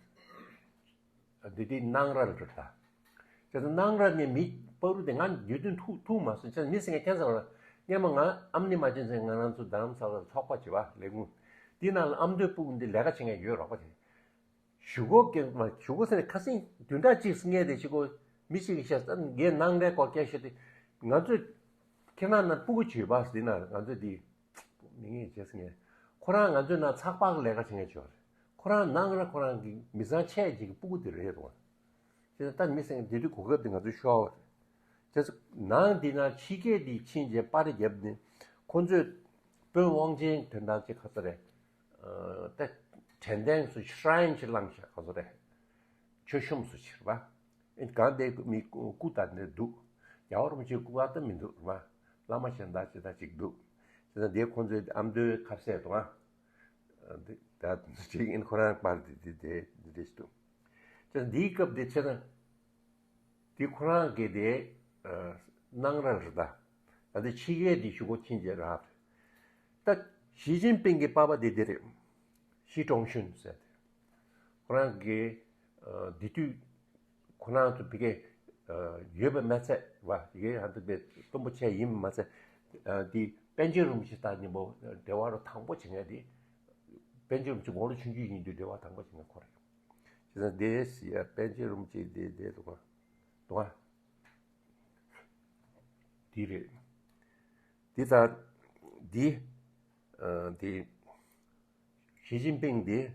འདི་དེ་སྣང་ར་ལ་འགྲོ་ད། བྱས་ཙང་སྣང་ར་ནས་མི་པ་རུ་དེ་ང་རྒྱུད་དོན་ཐུག་ཐུག་མ་སོང་བྱས་ཙང་མི་སེང་གེ་ཁྱེད་ཚང་ལ་སྔན་མ་ང་ཨམ་ནི་མ་བྱས་ཙང་ང་རང་ཚོ་རྡ་རམ་ས་ལར་ཚོགས་པ་བྱེད་པ་ལས་ཁུངས་དེ་ནང་ལ་ཨ་མདོའི་སྤུ་གུ་འདི་ལས་ཀ་བྱེད་མཁན་ཡོད་རོགས་པ་དེ། གཞུག་གུ་སྐྱེ་མ་གཞུག་གུ་ཟེར་ནས་ཁ་སང་བདུན་ཕྲག་གཅིག་སྔས་དེ་ཞིག་གོ། མི་གཅིག་གིས་བཤད་ས་ངའི་ནང་ལས་སྐོར་སྐད་བཤད་དེ། ང་ཚོས་ཁྱེད་རང་ནང་སྤུ་གུ་བྱོས་པ་ཟེར་ན་ང་ཚོས་འདི་མི་ངེས་བྱས་ཟེར་ངས། ཁོ་རང་ང་ཚོའི་ནང་ཚགས་པར་གྱི་ལས་ཀ་བྱེད་མཁན་བྱོས་རེད། ཁོ་རང་ནང་ར་ཁོ་རང་གི་མི་ཚང་ཆེ་ཅིག་གི་སྤུ་གུ་དེ་རེད་དོ། བྱས་ཙང་ད་མི་སེང་དེ་དུས་གོ་སྐབས་དེ་ང་ཚོས་ཤོར་བ་རེད། བྱས་ཙང་ནང་འདི་ན་ཕྱི་རྒྱལ་འདི་ཕྱིན་རྗེས་པར་བརྒྱབ་ནས་ཁོ་ཚོས་དཔོན་དབང་ཆེན་དོན་དག་ཅིག་ག་ཚོད་རེད། ད་དྲན་རྟེན་སུ་ཤི་རའིན་ཞིག་བླངས་ཤག་ག་ཚོད་རེད། མཆོད་གཤོམ་སུ་ཕྱིར་བ། ཨེ་གང་དེ་མི་སྐུ་དང་འདི་འདུག་རྒྱལ་བ་རིན་པོ་ཆེའི་སྐུ་པར་དུ་མི་འདུག་ར། བླ་མ་གཞན་དག་ཅི་དང་ཅིག་འདུག་དེ་ཚོ་འདིའི་ཁོང་ཚོའི་ཨ་མདོའི་ཁ་ཟས་དང་། ད་ཅིག་ཨིན་ཁོ་རང་པར་དེ་དེ་དེ་འདྲ་ཞིག་འདུག་དེ་འདིའི་སྐབས་དེ་ཆེ་ན། དེ་ཁོ་རང་གི་དེ་སྣང་ར་རེད་ད། ད་དེ་ཕྱི་རྒྱལ་དེ་ཞུ་སྒོ་ཕྱིན་རྗེས་རག་རེད། ད་ཞི་ཅིན་ཕིང་གི་པ་ཕ་དེ་དེ་རེད། ཞི་ཀྲུང་ཤུན་ཟེར་དེ། ཁོ་རང་གི་དེ་དུས་ཁོ་རང་ཚོ་ཕ་གི་ཡོད་པ་མ་ཚད་བ་ཡི་གེ་ཧ་འདུག་པའི་སྟོན་པོ་ཆེ་ཡིན་པ་མ་ཚད། དེ་པཎ་ཆེན་རིན་པོ་ཆེ་དང་མཉམ་པོ་འབྲེལ་བ་རུ་དང་པོ་བྱེད་མཁན་དེ། པཎ་ཆེན་རིན་པོ་ཆེ་དགུང་ལོ་ཆུང་ཆུང་ཡིན་དུས་འབྲེལ་བ་དང་པོ་བྱེད་མཁན་ཁོ་རེད། བྱས་ཙང་དེ་ཡ་པཎ་ཆེན་རིན་པོ་ཆེ་དེ་དེ་འདུག་ག་འདུག་ག་དེ་རེད། དེ་ད་དེ་དེ་ཞི་ཅིན་ཕིང་དེ་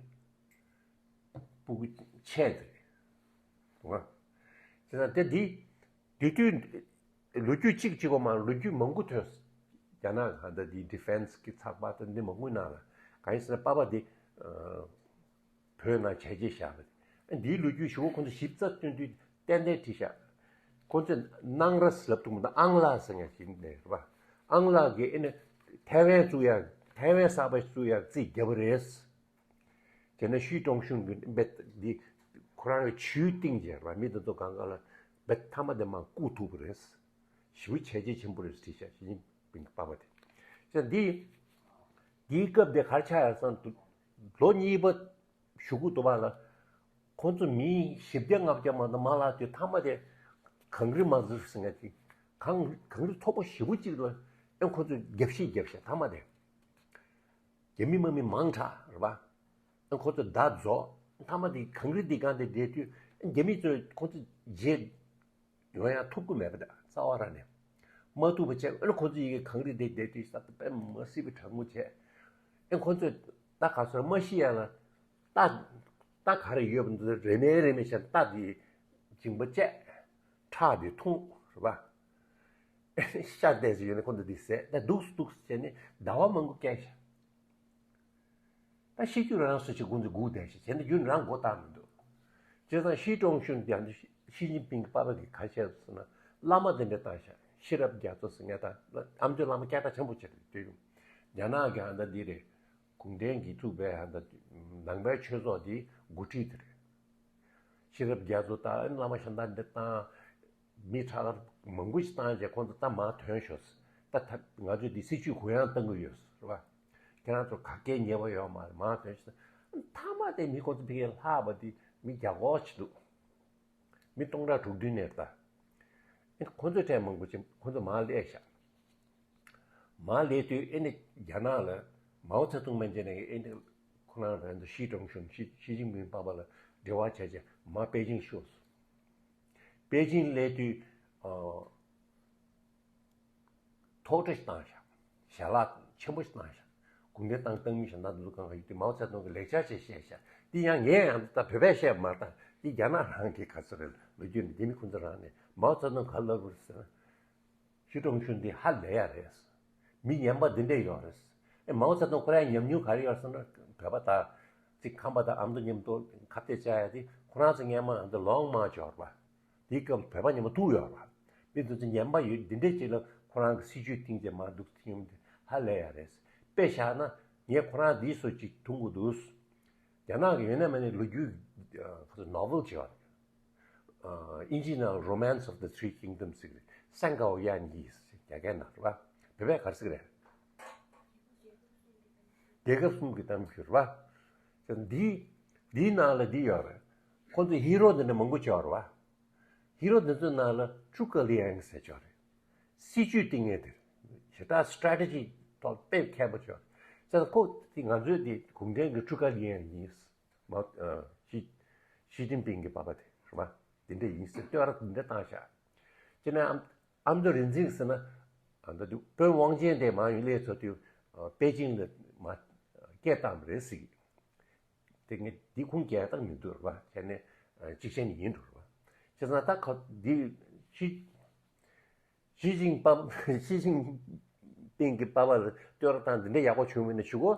སྤུ་གུ་ཆེ་དེ་རེད། འདུག་ག་བྱས་ཙང་དེ་དེ་དེ་དུས་ལོ་རྒྱུས་གཅིག་གཅིག་གོ་མ་ལོ་རྒྱུས་མང་པོ་ཐོན། རྒྱ་ནག་ག་ད་དེ་ཌི་ཕེན་སི་གི་ཚགས་པར་དང་འདི་མང་པོའི་ནང་ལ་གང་ཡིན་ཟེར་ན་པ་ཕ་དེ། བོད་ནང་བྱས་རྗེས་བཞག་པ་རེད། འདིའི་ལོ་རྒྱུས་ཞུ་བ་ཁོ་ཚོ་ཞིབ་ཚགས་སྟོན་དུས་ཏན་ཏན་བྲིས་བཞག་ཁོ་ཚོས་སྣང་ར་ཟེར་ལབ་ཐུབ་མི་འདུག་ཨང་ལགས་ཟེར་མཁན་ཞིག་འདུག་རེད་པ། ཨང་ལགས་ཀྱིས་ཨེ་ནི་ཐའེ་ཝན་བཙུགས་ཡག་ཐའེ་ཝན་གསར་པ་བཙུགས་ཡག་རྩིས་བརྒྱབ་པ་རེད། བྱས་ན་ཞི་ཀྲུང་ཤུན་གྱི་འབད་འདི་ཁོ་རང་གི་ཇུས་གཏིང་ཅན་རེད་པ། མི་དེ་ཚོ་གང་ག་ལ་འབད་མཐའ་མ་དེ་མ་བཀུག་ཐུབ་པ་རེད། ཞེ་པོ་བྱས་རྗེས་ཆེན་པོ་རེད་བྲིས་བཞག་ཞི་ཅིན་ཕིང་གི་པ་ཕ་དེ། བྱས་ན་འདི་འདིའི་སྐབས་དེ་ག་རེ་ཆགས་ཡོད་ཟེར་ན་ལོ་གཉིས་པ། གཞུག་གུ་དུ་བ་ལ། ཁོང་ཚོ་མི་བཞི་བརྒྱ་ལྔ་བརྒྱ་མ་གཏོགས་མ་ལག་དུས་མཐའ་མ་དེ་གངས་རི་མ་ཟུར་ཟེར་མཁན་ཅིག་གངས་གངས་རི་མཐོ་པོ་ཞེ་པོ་ཅིག་ལ་ཨེ་ཁོང་ཚོས་རྒྱབ་བཤིག་རྒྱབ་བཤིག་མཐའ་མ་དེ། རྒྱ་མི་དམག་མི་མང་དྲགས་རེད་པ། ཨེ་ཁོང་ཚོས་མདའ་རྫོགས་མཐའ་མ་དེ་གངས་རི་འདི་སྒང་དེ་བསྡད་དུས་ཨེ་རྒྱ་མི་ཚོས་ཁོང་ཚོ་རྗེས་ཡོང་ཡག་ཐུབ་ཀྱི་མེད་པ་འདྲ་རྩ་བ་རང་ནས། མ་ཐུབ་པ་བྱས་ཨ་ནི་ཁོ་ཚོ་ཡི་གེ་གངས་རི་དེ་བསྡད་དུས་ས་ད་དཔེ་མ་སྲིད་པའི་གྲང་མོ་བྱས། ཨེ་ཁོ་ཚོས་ད་ག་ཚོད་མ་ཤི་ཡ་ལ་རྟ་རྟ་ག་རེ་ཡོད་པ་འདི་རེ་མེད་རེ་མེད་བྱས་རྟ་དེ་མཇིང་པ་བཅད། ཁྲག་དེ་འཐུང་རེད་པ། ཤ་བལྟས་ཚེ་ཡོད་ནས་ཁོ་ཚོ་དེ་ཟས་ད་འདུག་སུ་འདུག་སུ་བྱས་ནས་ཟླ་བ་མང་པོ་བསྐྱལ་ཤག་ད་ཤི་རྒྱུ་རང་སུ་ཞིག་ཁོང་ཚོས་སྒུག་བསྡད་ཤག་བྱས་ན་རྒྱུན་རང་མགོ་བཏགས་མི་འདུག་བྱས་ཙང་ཤི་ཀྲུང་ཤུན་དེ་ཡང་ཞི་ཅིན་ཕིང་གི་པ་ཕ་གིས་ག་བཤད་ཟེར་ན་བླ་མ་དེ་འདྲ་བཏང་ཤག་ཤེས་རབ་རྒྱ་མཚོ་ཟེར་མཁན་དང་ཨ་མདོའི་བླ་མ་སྐད་གྲགས་ཆེན་པོ་བྱས་འདུག་རྒྱ་ནག་གི་ཨ་མདའ་འདི་རེད། གུང་ཁྲན་གྱིས་བཙུགས་པའི་ཨ་མདའ་ནང་པའི་ཆོས་ཚོགས་འདིའི་འགོ་ཁྲིད་དེ་རེད། ཤེས་རབ་རྒྱ་མཚོ་དང་བླ་མ་གཞན་དག་འདི་བཏང་། མི་ཁྲག་མང་པོ་ཞིག་བཏང་རྗེས་ཁོང་ཚོ་ད་མར་ཐོན་ཤོག་ད་ད་ང་ཚོས་འདི་སྲིད་བྱུས་གུ་ཡངས་གཏང་གི་ཡོད་རེད་པ། ཁྱེད་རང་ཚོ་ག་གེ་ཉེས་པ་ཡོད་མ་རེད། མར་ཐོན་ཤོག་མཐའ་མ་དེ་མི་ཁོང་ཚོ་ཕ་གིར་ལྷག་པ་དེ་མི་བརྒྱ་སྐོར་ཞིག་འདུག་མི་སྟོང་ཕྲག་དྲུག་བདུན་ནས་ད། ཨེ་ཁོང་ཚོའི་གྲས་མང་པོ་ཅིག་ཁོང་ཚོ་མར་སླེབས་ཤག་མར་སླེབས་དུས་ཨེ་ནི་རྒྱ་ནག་ལ་མའོ་ཙེ་ཏུང་མན་ཆད་ནས་ཨེ་ནི་ཁོ་རང་རང་ཚོ་ཤི་ཀྲུང་ཤུན་ཤི་ཤི་ཅིན་ཕིང་པ་ཕ་ལ་འབྲེལ་བ་བྱས་རྗེས་མར་པེ་ཅིང་ཤོག་པེ་ཅིང་སླེབས་དུས་ཨ། ཐོག་ཁྲ་ཞིག་བཏང་ཤག་ཞལ་ལག་ཆེན་པོ་ཞིག་བཏང་ཤག་གུང་ཁྲན་ཏང་བཏང་མི་གཞན་དག་འདི་ཚོ་གང་ག་ཡོད་དུས་མའོ་ཙེ་ཏུང་གི་ལེགས་ཆ་ཞིག་བཤད་ཤག་འདི་ཡང་ངས་ཡང་ད་བོད་པས་བཤད་མ་རེད། ད་འདི་རྒྱ་ནག་རང་གི་ག་ཚོད་རེད། ལོ་རྒྱུས་ནི་འདི་མི་ཁོ་ཚོ་རང་ནས་མའོ་ཙེ་ཏུང་ག་ལབ་རེད་ཟེར་ན། ཤི་ཀྲུང་ཤུན་འདི་ཧ་ལས་ཡ་རེད། མི་ངན་པ་འདི་འདྲས་ཡོད་རེད། ཨེ་མའོ་ཙེ་ཏུང་ཁོ་རང་ཉམས་མྱོང་ག་རེ་ཡོད་ཟེར་ན་བོད་པ་དང་ ཚིག་ཁམས་པ་དང་ཨ་མདོ་མཉམ་དུ་ཁ་གཏད་བཅག་ཡ་དེ་ཁོ་རང་ཚོ་སྔོན་མ་ཨ་མདོ་ལོང་མ་འབྱོར་བ། དེའི་སྐབས་བོད་པ་མཉམ་པོ་ཐུག་ཡོད་རེད་བ། མི་དེ་ཚོ་ཉན་པ་ཡོད་འདི་འདྲས་ཅིག་ལ་ཁོ་རང་གི་སྲིད་ཇུས་སྟེང་ཅན་མ་འདུག་ཐིམ་དེ་ཧ་ལས་ཡ་རེད། དཔེ་བཞག་ན་ངས་ཁོ་རང་འདིའི་སོ་ཅིག་མཐོང་གི་འདུག་རྒྱ་ནག་གི་ཡོད་ན་མེད་ན་ལོ་རྒྱུས་ནོ་ཝེལ་ཅིག་ཡོད་རེད། ཨིན་ཇི་ནང་Romance of the Three Kingdoms་ཟེར་གི་རེད། སན་ཀའོ་ཡན་གྱི་རྒྱ་སྐད་ནང་རེད་བ། བོད་པས་ག་རེ་ཟེར་གི་རེད། རྒྱལ་ཁབ་གསུམ་གྱི་གཏམ་རྒྱུད་རེད་བ། འདི་འདིའི་ནང་ལ་འདི་ཡོད་རེད། ཁོང་ཚོ་ཧི་རོ་འདི་འདྲ་མང་པོ་ཅིག་ཡོད་རེད་བ། ཧི་རོ་འདི་ཚོའི་ནང་ལ་ཀྲུ་ཀ་ལི་ཡན་ཟེར་ཅིག་ཡོད་རེད། སྲིད་ཇུས་སྟེང་ངེས་དེ་ཞེ་དྲག་སི་ཊེ་རེ་ཊི་ཇི་ཐོག་དཔེ་མཁས་པོ་ཅིག་ཡོད་རེད། ཁོ་དེ་ང་ཚོའི་དེ་གུང་ཁྲན་གྱི་ཀྲུ་ཀ་ལི་ཡན་ཡིན། མ་ཨ་ཞི་ཞི་ཅིན་ཕིང་གི་པ་ཕ་དེ་རེད་བ། དེ་འདྲ་ཡིན་ཟེར་བསྟོད་ར་དེ་འདྲ་བཏང་ཤག་ཅེ་ན་ཨ་མདོ་རིག་འཛིན་ཟེར་ན་ཨ་མདོ་དུ་དཔོན་དབང་ཆེན་དེ་མ་ཡིན་ལས་ཚོ་དུ་པེ་ཅིང་ལ་མ་སྐད་བཏང་རེད་ཟེར་གི། དེ་ངས་འདི་ཁུངས་སྐྱེལ་སྟངས་མི་འདུག་རེད་བ། བྱས་ནས་གཅིག་ཆེན་ཡིན་འགྲོ་རེད་བ། བྱས་ཙང་ད་ཁ་འདི་ཞི་ཞི་ཅིན་ཕིང་ཞི་ཅིན་ཕིང་གི་པ་ཕ་ལ་བསྟོད་ར་བཏང་འདི་འདྲ་ཡག་པོ་བྱུང་བ་ཡིན་ན་ཞུ་གོ།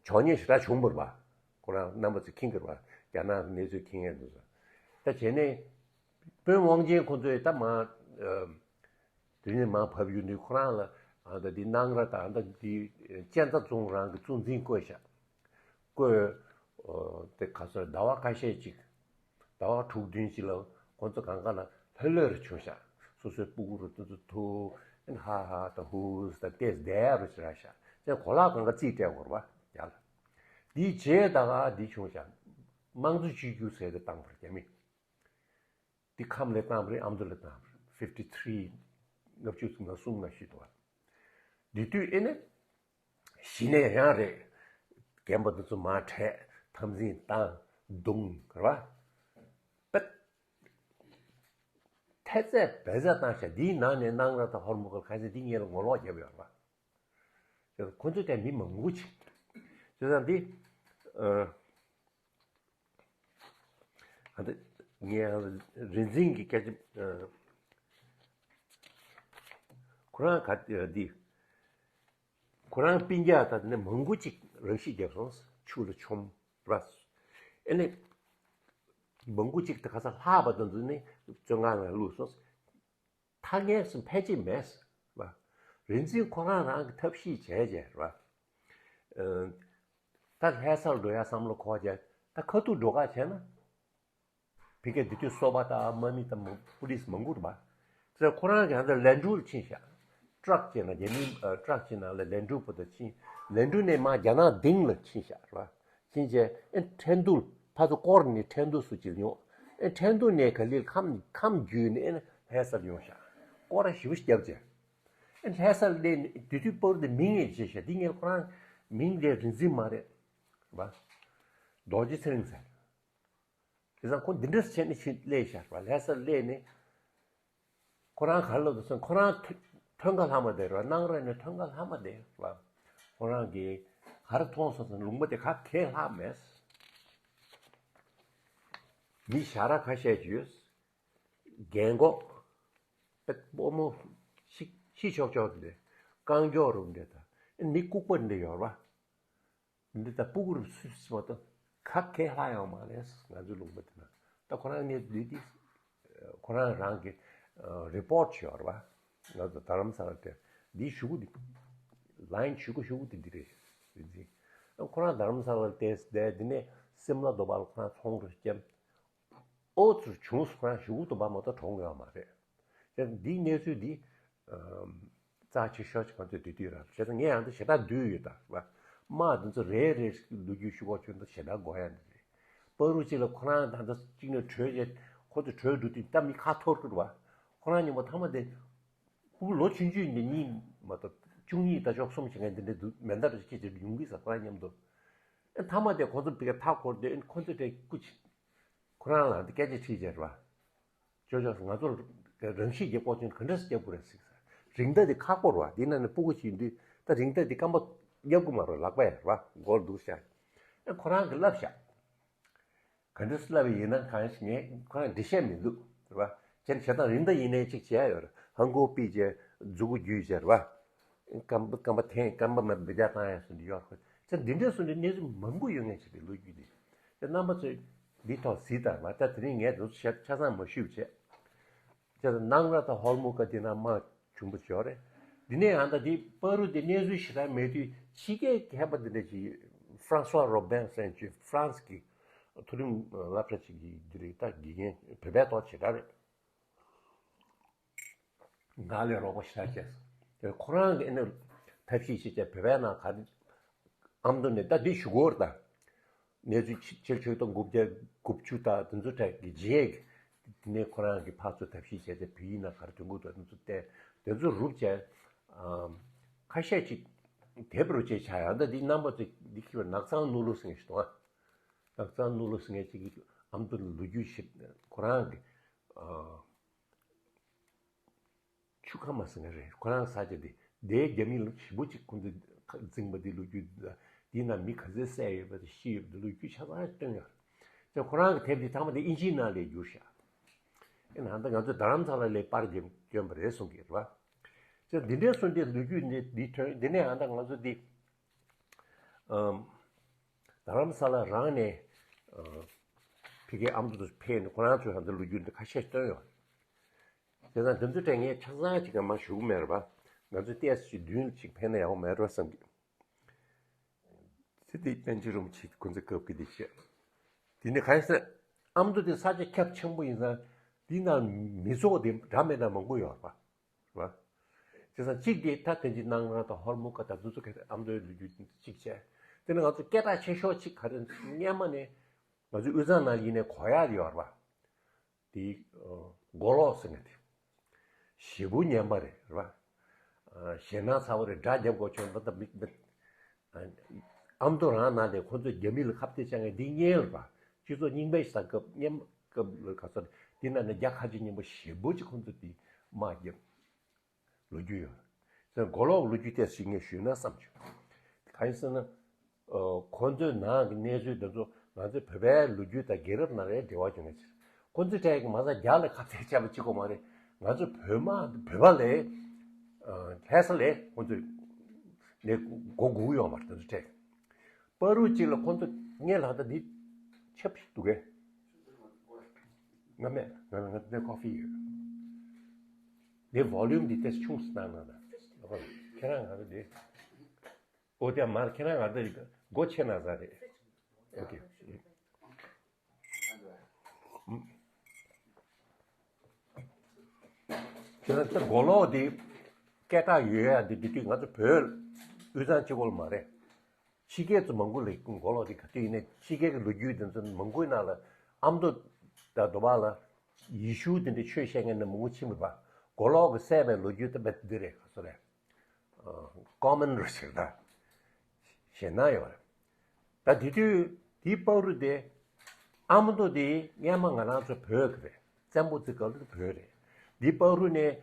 ཆོག་ཉེས་ཞེ་དྲག་བྱུང་བ་རེད་བ། ཁོ་རང་རྣམ་པ་ཚོས་མཁྱེན་གི་རེད་བ། རྒྱ་ནག་གི་གནས་ཚུལ་མཁྱེན་མཁན་འདུག་ས། ད་བྱས་ནས་དཔོན་དབང་ཆེན་ཁོ་ཚོས་ད་མ་དེ་ནས་མར་བབས་ཡོང་དུས་ཁོ་རང་ལ་ཨ་ད་འདི་སྣང་ར་དང་ཨ་ད་འདི་གཅན་ཚ་རྫོང་རང་གི་གཙོ་འཛིན་བསྐོས་ཤག་བསྐོས་དེ་ག་ཚོད་ཟླ་བ་ཁ་ཤས་ཅིག་ཟླ་བ་དྲུག་བདུན་ཅིག་ལ་ཁོ་ཚོ་གང་ག་ལ་ལྷོད་ལྷོད་རུ་བྱུང་ཤག་སོ་སོའི་སྤུ་གུ་རུ་དེ་ཚོ་ཐུག་ཨན་ཧ་ཧ་དང་ཧུ་དང་བལྟས་བསྡད་ཡ་རུ་ཅི་ར་ཤག་ཅན་གོ་ལག་གང་ག་རྩིས་སྤྲད་དགོས་རེད་བ་རྒྱ་ལ། འདིའི་རྗེས་ད་ག་འདི་བྱུང་ཤག་དམངས་གཙོ་གཅིག་གྱུར་ཟེར་དེ་བཏང་བར་རྒྱ་མི། འདི་ཁམས་ལ་བཏང་བ་རེད། ཨ་མདོ་ལ་བཏང་བ་རེད། ཕིབ་ཊི་ཐི་རི་ལྔ་བཅུ་ང་གསུམ་ང་བཞི་དུ་བ། འདི་དུས་ཨེ་ནས་གཞི་ནས་ཡང་རེད། རྒན་པ་འདི་ཚོ་མར་ཁྲལ་འཐབ་འཛིང་བཏང་རྡུང་རེད་བ། པད། ཐལ་རྩེད་བལ་རྩེད་བཏང་ཤག་འདིའི་ནང་ནས་སྣང་ར་དང་ཧོར་མོ་ག་ཁ་སང་འདི་ངས་ལ་ངོ་ལོག་བརྒྱབ་ཡོད་རེད་བ། ཁོ་ཚོ་དེ་མི་མང་པོ་ཅིག་བྱས་ཙང་འདི་ཨ་འདི་ངས་རིག་འཛིན་གྱི་སྐད་ཆ་ཁོ་རང་ག་འདི་ཁོ་རང་སྤུན་ཀྱག་དང་དེ་ནས་མང་པོ་ཅིག་རང་ཤི་བརྒྱབ་སོང་། ཆུ་ལ་མཆོངས་ར། ཨེ་ནས་མང་པོ་ཅིག་དེ་ཁ་སང་ལྷག་པ་དང་འདི་ནས་བཙོན་ཁང་ལ་བླུགས་སོང་། ཐ་སྙད་སུ་ཕལ་ཆེར་མེད་ཟེར་བ། རིག་འཛིན་ཁོ་རང་རང་གི་ཐབས་ཤེས་བྱས་བྱས་རེད་བ། ད་ལྷ་སར་འགྲོ་ཡ་བསམ་བློ་འཁོར་བྱས་ད་ཁ་ཐུག་འགྲོ་ག་བྱས་ན། ཕ་གིར་འདི་དུས་སོ་པ་དང་དམག་མི་དང་པུ་ལིས་མང་པོ་རེད་བ། དེ་ཁོ་རང་གི་ཧ་ད་ལན་གྲུ་ལ་ཕྱིན་ཤག་ཊྲག་ཅིག་ནང་རྒྱ་མིའི་ཊྲག་ཅིག་ནང་ལ་ལན་གྲུ་པོ་དང་ཕྱིན། ལན་གྲུ་ནས་མར་རྒྱ་ནག་སྡིངས་ལ་ཕྱིན་ཤག་རེད་བ། ཕྱིན་རྗེས་ཨེ་ཁྲེང་ཏུའུ་ཕར་ཚུར་སྐོར་ནས་ཁྲེང་ཏུའུ་སུ་ཅིག་ཡོང་། ཨེ་ཁྲེང་ཏུའུ་ནས་ག་ལེར་ཁམས་ཁམས་བརྒྱུད་ནས་ཨེ་ལྷ་སར་ཡོང་ཤག་སྐོར་ར་ཞེ་པོ་ཞིག་བརྒྱབ་རྗེས་ཨེ་ལྷ་སར་སླེབས་ནས་དེ་དུས་པར་དེ་མིང་ངས་བརྗེད་ཤག་འདི་ངས་ཁོ་རང་མིང་དེ་རིག་འཛིན་མ་རེད་བ། རྡོ་རྗེ་ཚེ་རིང་ཟེར། དེ་ཙང་ཁོ་འདི་འདྲ་བྱས་ནས་ཕྱིན་སླེབས་ཤག་རེད་བ། ལྷ་སར་སླེབས་ནས་ཁོ་རང་ག་རེ་ལབ་འདུག་ཟེར་ན་ཁོ་རང་ཐོ་ཐོད་འགའ་ལྷག་མ་བསྡད་རེད་བ། སྣང་ར་ནས་ཐོད་འགའ་ལྷག་མ་བསྡད་རེད་བ། ཁོ་རང་གིས་ག་རེ་མཐོང་སོང་ཟེར་ན་ལུང་པ་དེ་ག་གས་ལྷག་མེད། མི་ཞྭ་ར་ཁ་ཤས་ཅིག་ཡོད། རྒན་གོག་པད་སྤོ་མོ་ཤི་ཤི་ཆོག་ཆོག་དེ་རྐང་མགྱོགས་རུ་འདྲ་དང་མི་ལྐུགས་པ་འདྲ་ཡོད་རེད་བ། འདི་ལྟ་སྤུ་གུ་རུ་སུས་སུ་མ་གཏོགས་ག་གས་ལྷག་ཡོད་མ་རེད། ང་ཚོའི་ལུང་པ་དེ་ན་ད་ཁོ་རང་ངས་འདི་འདི་ཁོ་རང་རང་གི་རི་པོར་ཊི་ཡོད་རེད་བ། ང་ཚོ་རྡ་རམ་ས་ལ་དེ་འདི་ཞུ་གུ་འདི་ལའིན་ཞུ་གུ་ཞུ་གུ་དེ་འདི་རེད། རིག་འཛིན་ཁོ་རང་རྡ་རམ་ས་ལ་བལྟས་བསྡད་དེ་ནས་སིམ་ལ་དོ་པ་ལ་ཁོ་རང་ཚོང་རུ་བསྐྱབས། ཨོ་ཚུར་བྱུང་སོང་ན་ཞུ་གུ་དུ་བ་མ་གཏོགས་གྲོངས་ཡོད་མ་རེད། དེ་འདིའི་གནས་ཚུལ་འདི་རྩ་ཆེ་ཤོས་ཅིག་ང་ཚོས་དེ་དུས་ར་བྱས་ཙང་ངས་ཡང་འདི་ཞེ་དྲག་བསྡུས་ཡོད་ད་ར། དམག་འདི་ཚོ་རེ་རེ་ལོ་རྒྱུས་ཞུ་གོ་ཆོད་འདི་ཞེ་དྲག་དགོས་ཡ་འདི་རེད། པ་རུ་གཅིག་ལ་ཁོ་རང་ད་ལྟ་གཅིག་ནས་བྲོས་རྗེས་ཁོ་ཚོ་བྲོས་འགྲོ་དུས་ད་མི་ཁ་འཐོར་གི་རེད་བ། ཁོ་རང་མཉམ་པོ་ཐ་མ་དེ་ཕྲུ་གུ་ལོ་ཆུང་ཆུང་འདི་གཉིས་མ་གཏོགས་བཅུ་གཉིས་ད་ཕྱོགས་གསུམ་བྱེད་མཁན་འདི་འདྲ་འདུག་མེ་མདའ་རུ་སྐྱེས་ཏེ་ཡོང་གི་ས་ཁོ་རང་མཉམ་དུ། ཨེ་མཐའ་མ་དེ་ཁོང་ཚོ་ཕ་གིར་མཐའ་བསྐོར་ཏེ་ཨེ་ཁོང་ཚོ་དེ་སྐུ་མཁྱེན། ཁོ་རང་ལ་འདི་སྐད་ཆ་དྲིས་བྱས་རེད་བ། ཅོ་ཅོ་ང་ཚོར་རང་ཤི་རྒྱབ་ཀོ་ཅན་ག་འདྲ་སེ་རྒྱབ་དགོས་རེད་ཟེར། རིང་མཐའ་དེ་ཁག་པོ་རེད་བ། འདི་ན་ནི་སྤུ་གུ་ཅིག་ཡིན་དུས་ད་རིང་མཐའ་དེ་རྐང་པ་རྒྱབ་གི་མ་རེད། ལག་པ་ཡ་རེད་བ་མགོར་འདུག་ཤག་ཨེ་ཁོ་རང་གིས་ལབ་ཤག་ག་འདྲ་སེ་ལབ་པ་ཡིན་ན་གང་ཞིག་ངས་ཁོ་རང་འགྲེལ་བཤད་མི་འདུག་རེད་བ། ཁྱེད་བྱས་ཙང་རིང་མཐའ་ཡིན་ནའི་གཅིག་བྱས་ཡོད་རེད། ཧང་གོ་པི་བྱས་མཛུ་གུ་བརྒྱུས་བྱས་རེད་བ། རྐང་པ་རྐང་པ་འཐེན་རྐང་པ་མ་བེ་ཇ་བཏང་ཡ་སུ་འདི་ཡོད་རེད། ད་འདི་འདྲ་སོང་ནས་གནས་ཚུལ་མང་པོ་ཡོད་ངེས་ཅིག་རེད། ལོ་རྒྱུས་འདི། ད་རྣམ་པ་ཚོས་འདི་ཐོག་གཟིགས་དང་། ང་ད་དེ་རིང་ངས་འདི་ཚོ་ཆ་ཆ་ཚང་མ་ཞུས་པ་བྱས། ཅེས་སོ་ནང་ར་དང་ཧོར་མུ་ཀ་དེ་ན་མ་བྱུང་པ་བྱོས་རེད། འདི་ནས་ཨ་ད་དེ་པ་རུ་དེ་གནས་ཚུལ་ཞེ་དྲག་མེད་དུས་ཕྱི་རྒྱལ་མཁས་པ་འདི་འདྲ་ཅིག་ཧྥ་རན་སུ་ཝ་རོ་བན་ཟེར་མཁན་ཅིག་ཧྥ་རན་སི་གི་མཐོ་རིམ་སློབ་གྲྭ་ཅིག་གི་འདི་རེད། ད་དགེ་རྒན་བོད་པའི་ཐོག་ཞེ་དྲག་རེད། ང་ལས་རོགས་པ་ཞེ་དྲག་བྱས་སོང་། དེ་ཁོ་རང་གི་ཨ་ནི་ཐབས་ཤེས་ཤིག་བྱས། བོད་པའི་ནང་ག་རེ་ཨ་མདོ་ནས་ད་འདི་ཞུ་གོ་ར་ད། གནས་ཚུལ་ཕྱི་ཕྱི་ལོ་ཆིག་སྟོང་དགུ་བརྒྱ་དགུ་བཅུ་དང་དེ་ཚོ་གྲས་ཀྱི་རྗེས་ཀྱི་དེ་ནས་ཁོ་རང་གིས་ཕར་ཚུར་ཐབས་ཤེས་བྱས་ཏེ་བོད་ཡིག་ནང་ག་རེ་འདོན་དགོས་འདུག་དེ་ཚོ་བལྟས། དེ་ཚོ་རུབ་བྱས། ཨམ། ཁ་ཤས་ཅིག་དེབ་རུ་བྱས་བྱ་ཡང་། ད་འདི་རྣམ་པ་ཚོས་འདི་ཁྱེར་བ་ནགས་ཚང་ནོར་ལུག་ཟེར་མཁན་ཞིག་འདུག་ཨ། ནགས་ཚང་ནོར་ལུག་ཟེར་མཁན་ཅིག་གིས་ཨ་མདོ་ལོ་རྒྱུས་ཞིག་ཁོ་རང་གི་ཨ། ཆུ་ཁ་མ་ཟེར་ན་རེད། ཁོ་རང་ས་ཆ་དེ་དེའི་རྒྱ་མི་ཞེ་པོ་ཅིག་ཁོང་ཚོས་འཛིན་པ་དེ་ལོ་རྒྱུས་དེ་དེའི་ནང་མི་ག་ཚོད་བསད་ཡོད་པ་དང་ཤི་ཡོད་པ་དེ་ལོ་རྒྱུས་ཆ་ཚང་བཏོན་ཡོད་རེད། ཁོ་རང་གི་དེབ་དེ་ཚང་མ་དེ་ཨིན་ཇིའི་ནང་ལ་བསྒྱུར་ཤག་ཨེ་ན་ད་ང་ཚོ་རྡ་རམ་ས་ལ་ལ་པར་བསྐྱོན་པ་རེད་གསུང་གི་རེད་བ། ཅེས་འདི་འདྲའི་གསུང་དེ་ལོ་རྒྱུས་འདི་འདི་ཐོན། འདི་ནས་ཨ་ད་ང་ཚོ་འདི་ཨམ། རྡ་རམ་ས་ལ་རང་ནས་ཨ། ཕ་གིའི་ཨ་མདོ་དུ་ཕེབས་ནས་ཁོ་རང་ཚོས་ཧ་འདི་ལོ་རྒྱུས་འདི་ཁ་ཤས་བཏོན་ཡོད། བྱས་ཙང་དེ་ཚོ་དྲན་ངས་ཆ་ཚང་ཅིག་ག་མ་ཞུ་གི་མེད་རེད་པ། ང་ཚོས་ཏོག་ཙམ་ཅིག་མདུན་ལ་ཅིག་ཕེབས་ན་ཡག་པོ་མེད་རེད་བསམ་གི། དེ་དེ་པཎ་ཆེན་རིན་པོ་ཆེ་ཁོ་ཚོའི་སྐབས་ཀྱི་དེ་བཤད། དེ་ནི་གང་ཡིན་ཟེར། ཨ་མདོ་དེ་ས་ཆ་ཁྱབ་ཆེན་པོ་ཡིན་ཙང་དེའི་ནང་མི་ཚོགས་དེ་འདྲ་མི་འདྲ་མང་པོ་ཡོད་རེད་པ། རེད་པ། བྱས་ཙང་གཅིག་དེ་ད་དེ་འདྲའི་སྣང་ང་དང་ཧོར་མུ་ཀ་དང་དེ་ཚོ་ག་རེ་ཨ་མདོའི་ལོ་རྒྱུས་གཅིག་བྱས། དེ་ནི་ང་ཚོ་སྐད་གྲགས་ཆེ་ཤོས་གཅིག་ག་རེ། སྔོན་མ་ནས་ང་ཚོ་དབུས་གཙང་ནང་ཡིན་ནའི་གོ་ཡག་ཡོད་རེད་པ། དེ་མགོ་ལོག་ཟེར་མཁན་དེ་ཞེ་པོ་ངན་པ་རེད། རེད་པ། ཞེད་སྣང་ཚ་པོ་རེད། དགྲ་རྒྱབ་དགོས་བྱུང་ད་ལྟ་མི་མི། ཨ་མདོ་རང་ནང་ལས་ཁོ་ཚོས་རྒྱ་མི་ལ་ཁ་གཏད་བཅག་མཁན་འདི་སྔོན་ལ་རེད་པ། སྤྱི་ཚོགས་རྙིང་པའི་ས་སྐབས་སྔོན་སྐབས་ལ་ག་ཚོད་དེ་ནང་ནས་རྒྱ་ཁ་ཆེ་མཉམ་པོ་ཞེ་པོ་ཅིག་ཁོ་ཚོས་དེ་དམག་རྒྱབ། ལོ་རྒྱུས་ཡོད་རེད། མགོ་ལོག་ལོ་རྒྱུས་ཏོག་ཙམ་ངས་ཞུས་ན་བསམ་བྱུང་། གང་ཡིན་ཟེར་ན། ཨ། ཁོ་ཚོའི་ནང་གི་གནས་ཚུལ་དེ་ཚོ་ང་ཚོའི་བོད་པའི་ལོ་རྒྱུས་དང་རྒྱལ་རབས་ནང་ལ་འབྲེལ་བ་ཡོད་མཁན་ཅིག་ཁོ་ཚོའི་གྲས་ཀྱིས་མ་རྩ་རྒྱ་ལ་ཁ་གཏད་བཅག་པ་གཅིག་པོ་མ་རེད། ང་ཚོ་བོད་མ་བོད་པ་ལས་ཨ། ལྷ་ས་ལས་ཁོ་ཚོས་ནས་མགོ་སྒུར་ཡོང་བ་རེད། དེ་ཚོའི་གྲས་ཀྱིས། པ་རུ་གཅིག་ལ་ཁོ་ཚོ་ངས་ལྷག་ད་འདི་ཆབ་ཞིག་འདུག་གས། ང་མེད། ང་ང་འདི་ཀོ་ཕི་ཡོད། འདི་ཝོ་ལུམ་འདི་ཏོག་ཙམ་ཆུང་ཙམ་གནང་ན་ད། ཁྱེད་རང་ང་ཚོ་འདི། ཨོ་དེ་མར་ཁྱེད་རང་ང་ཚོ་འདི་སྒོ་ཕྱེ་ན་ཟ་རེད། ཨོ་ཁེ། ཁྱེད་རང་ཚོ་མགོ་ལོག་འདི་སྐད་གྲགས་ཡོད་ཡ། འདི་འདི་དུས་ང་ཚོ་བོད་དབུས་གཙང་གཅིག་པོ་ལ་མ་རེད། ཕྱི་རྒྱལ་ཚོ་མང་པོ་ལ་མགོ་ལོག་དེ་ག་དུས་ཡིན་ནའི་ཕྱི་རྒྱལ་གྱི་ལོ་རྒྱུས་དེ་ཚོ་མང་པོའི་ནང་ལ་ཨ་མདོ་དང་དོ་བ་ལ་ཡེ་ཤུ་དེ་འདྲའི་ཆོས་བཤད་མཁན་ནི་མང་པོ་ཕྱིན་པ་རེད་པ། མགོ་ལོག་གི་བསད་པའི་ལོ་རྒྱུས་དེ་དཔེ་འདི་རེད། ག་ཚོད་རེད། ཨ། ཀོ་མན་རེད་ཟེར་ད། ཞེད་སྣང་ཡོད་རེད། ད་དེ་དུས་དེའི་པ་རུ་དེ་ཨ་མདོ་དེ་སྔོན་མ་ང་རང་ཚོ་བོད་ཀྱི་རེད། བཙན་པོ་ཚོའི་སྐབས་ལ་བོད་རེད། དེའི་པ་རུ་ནས་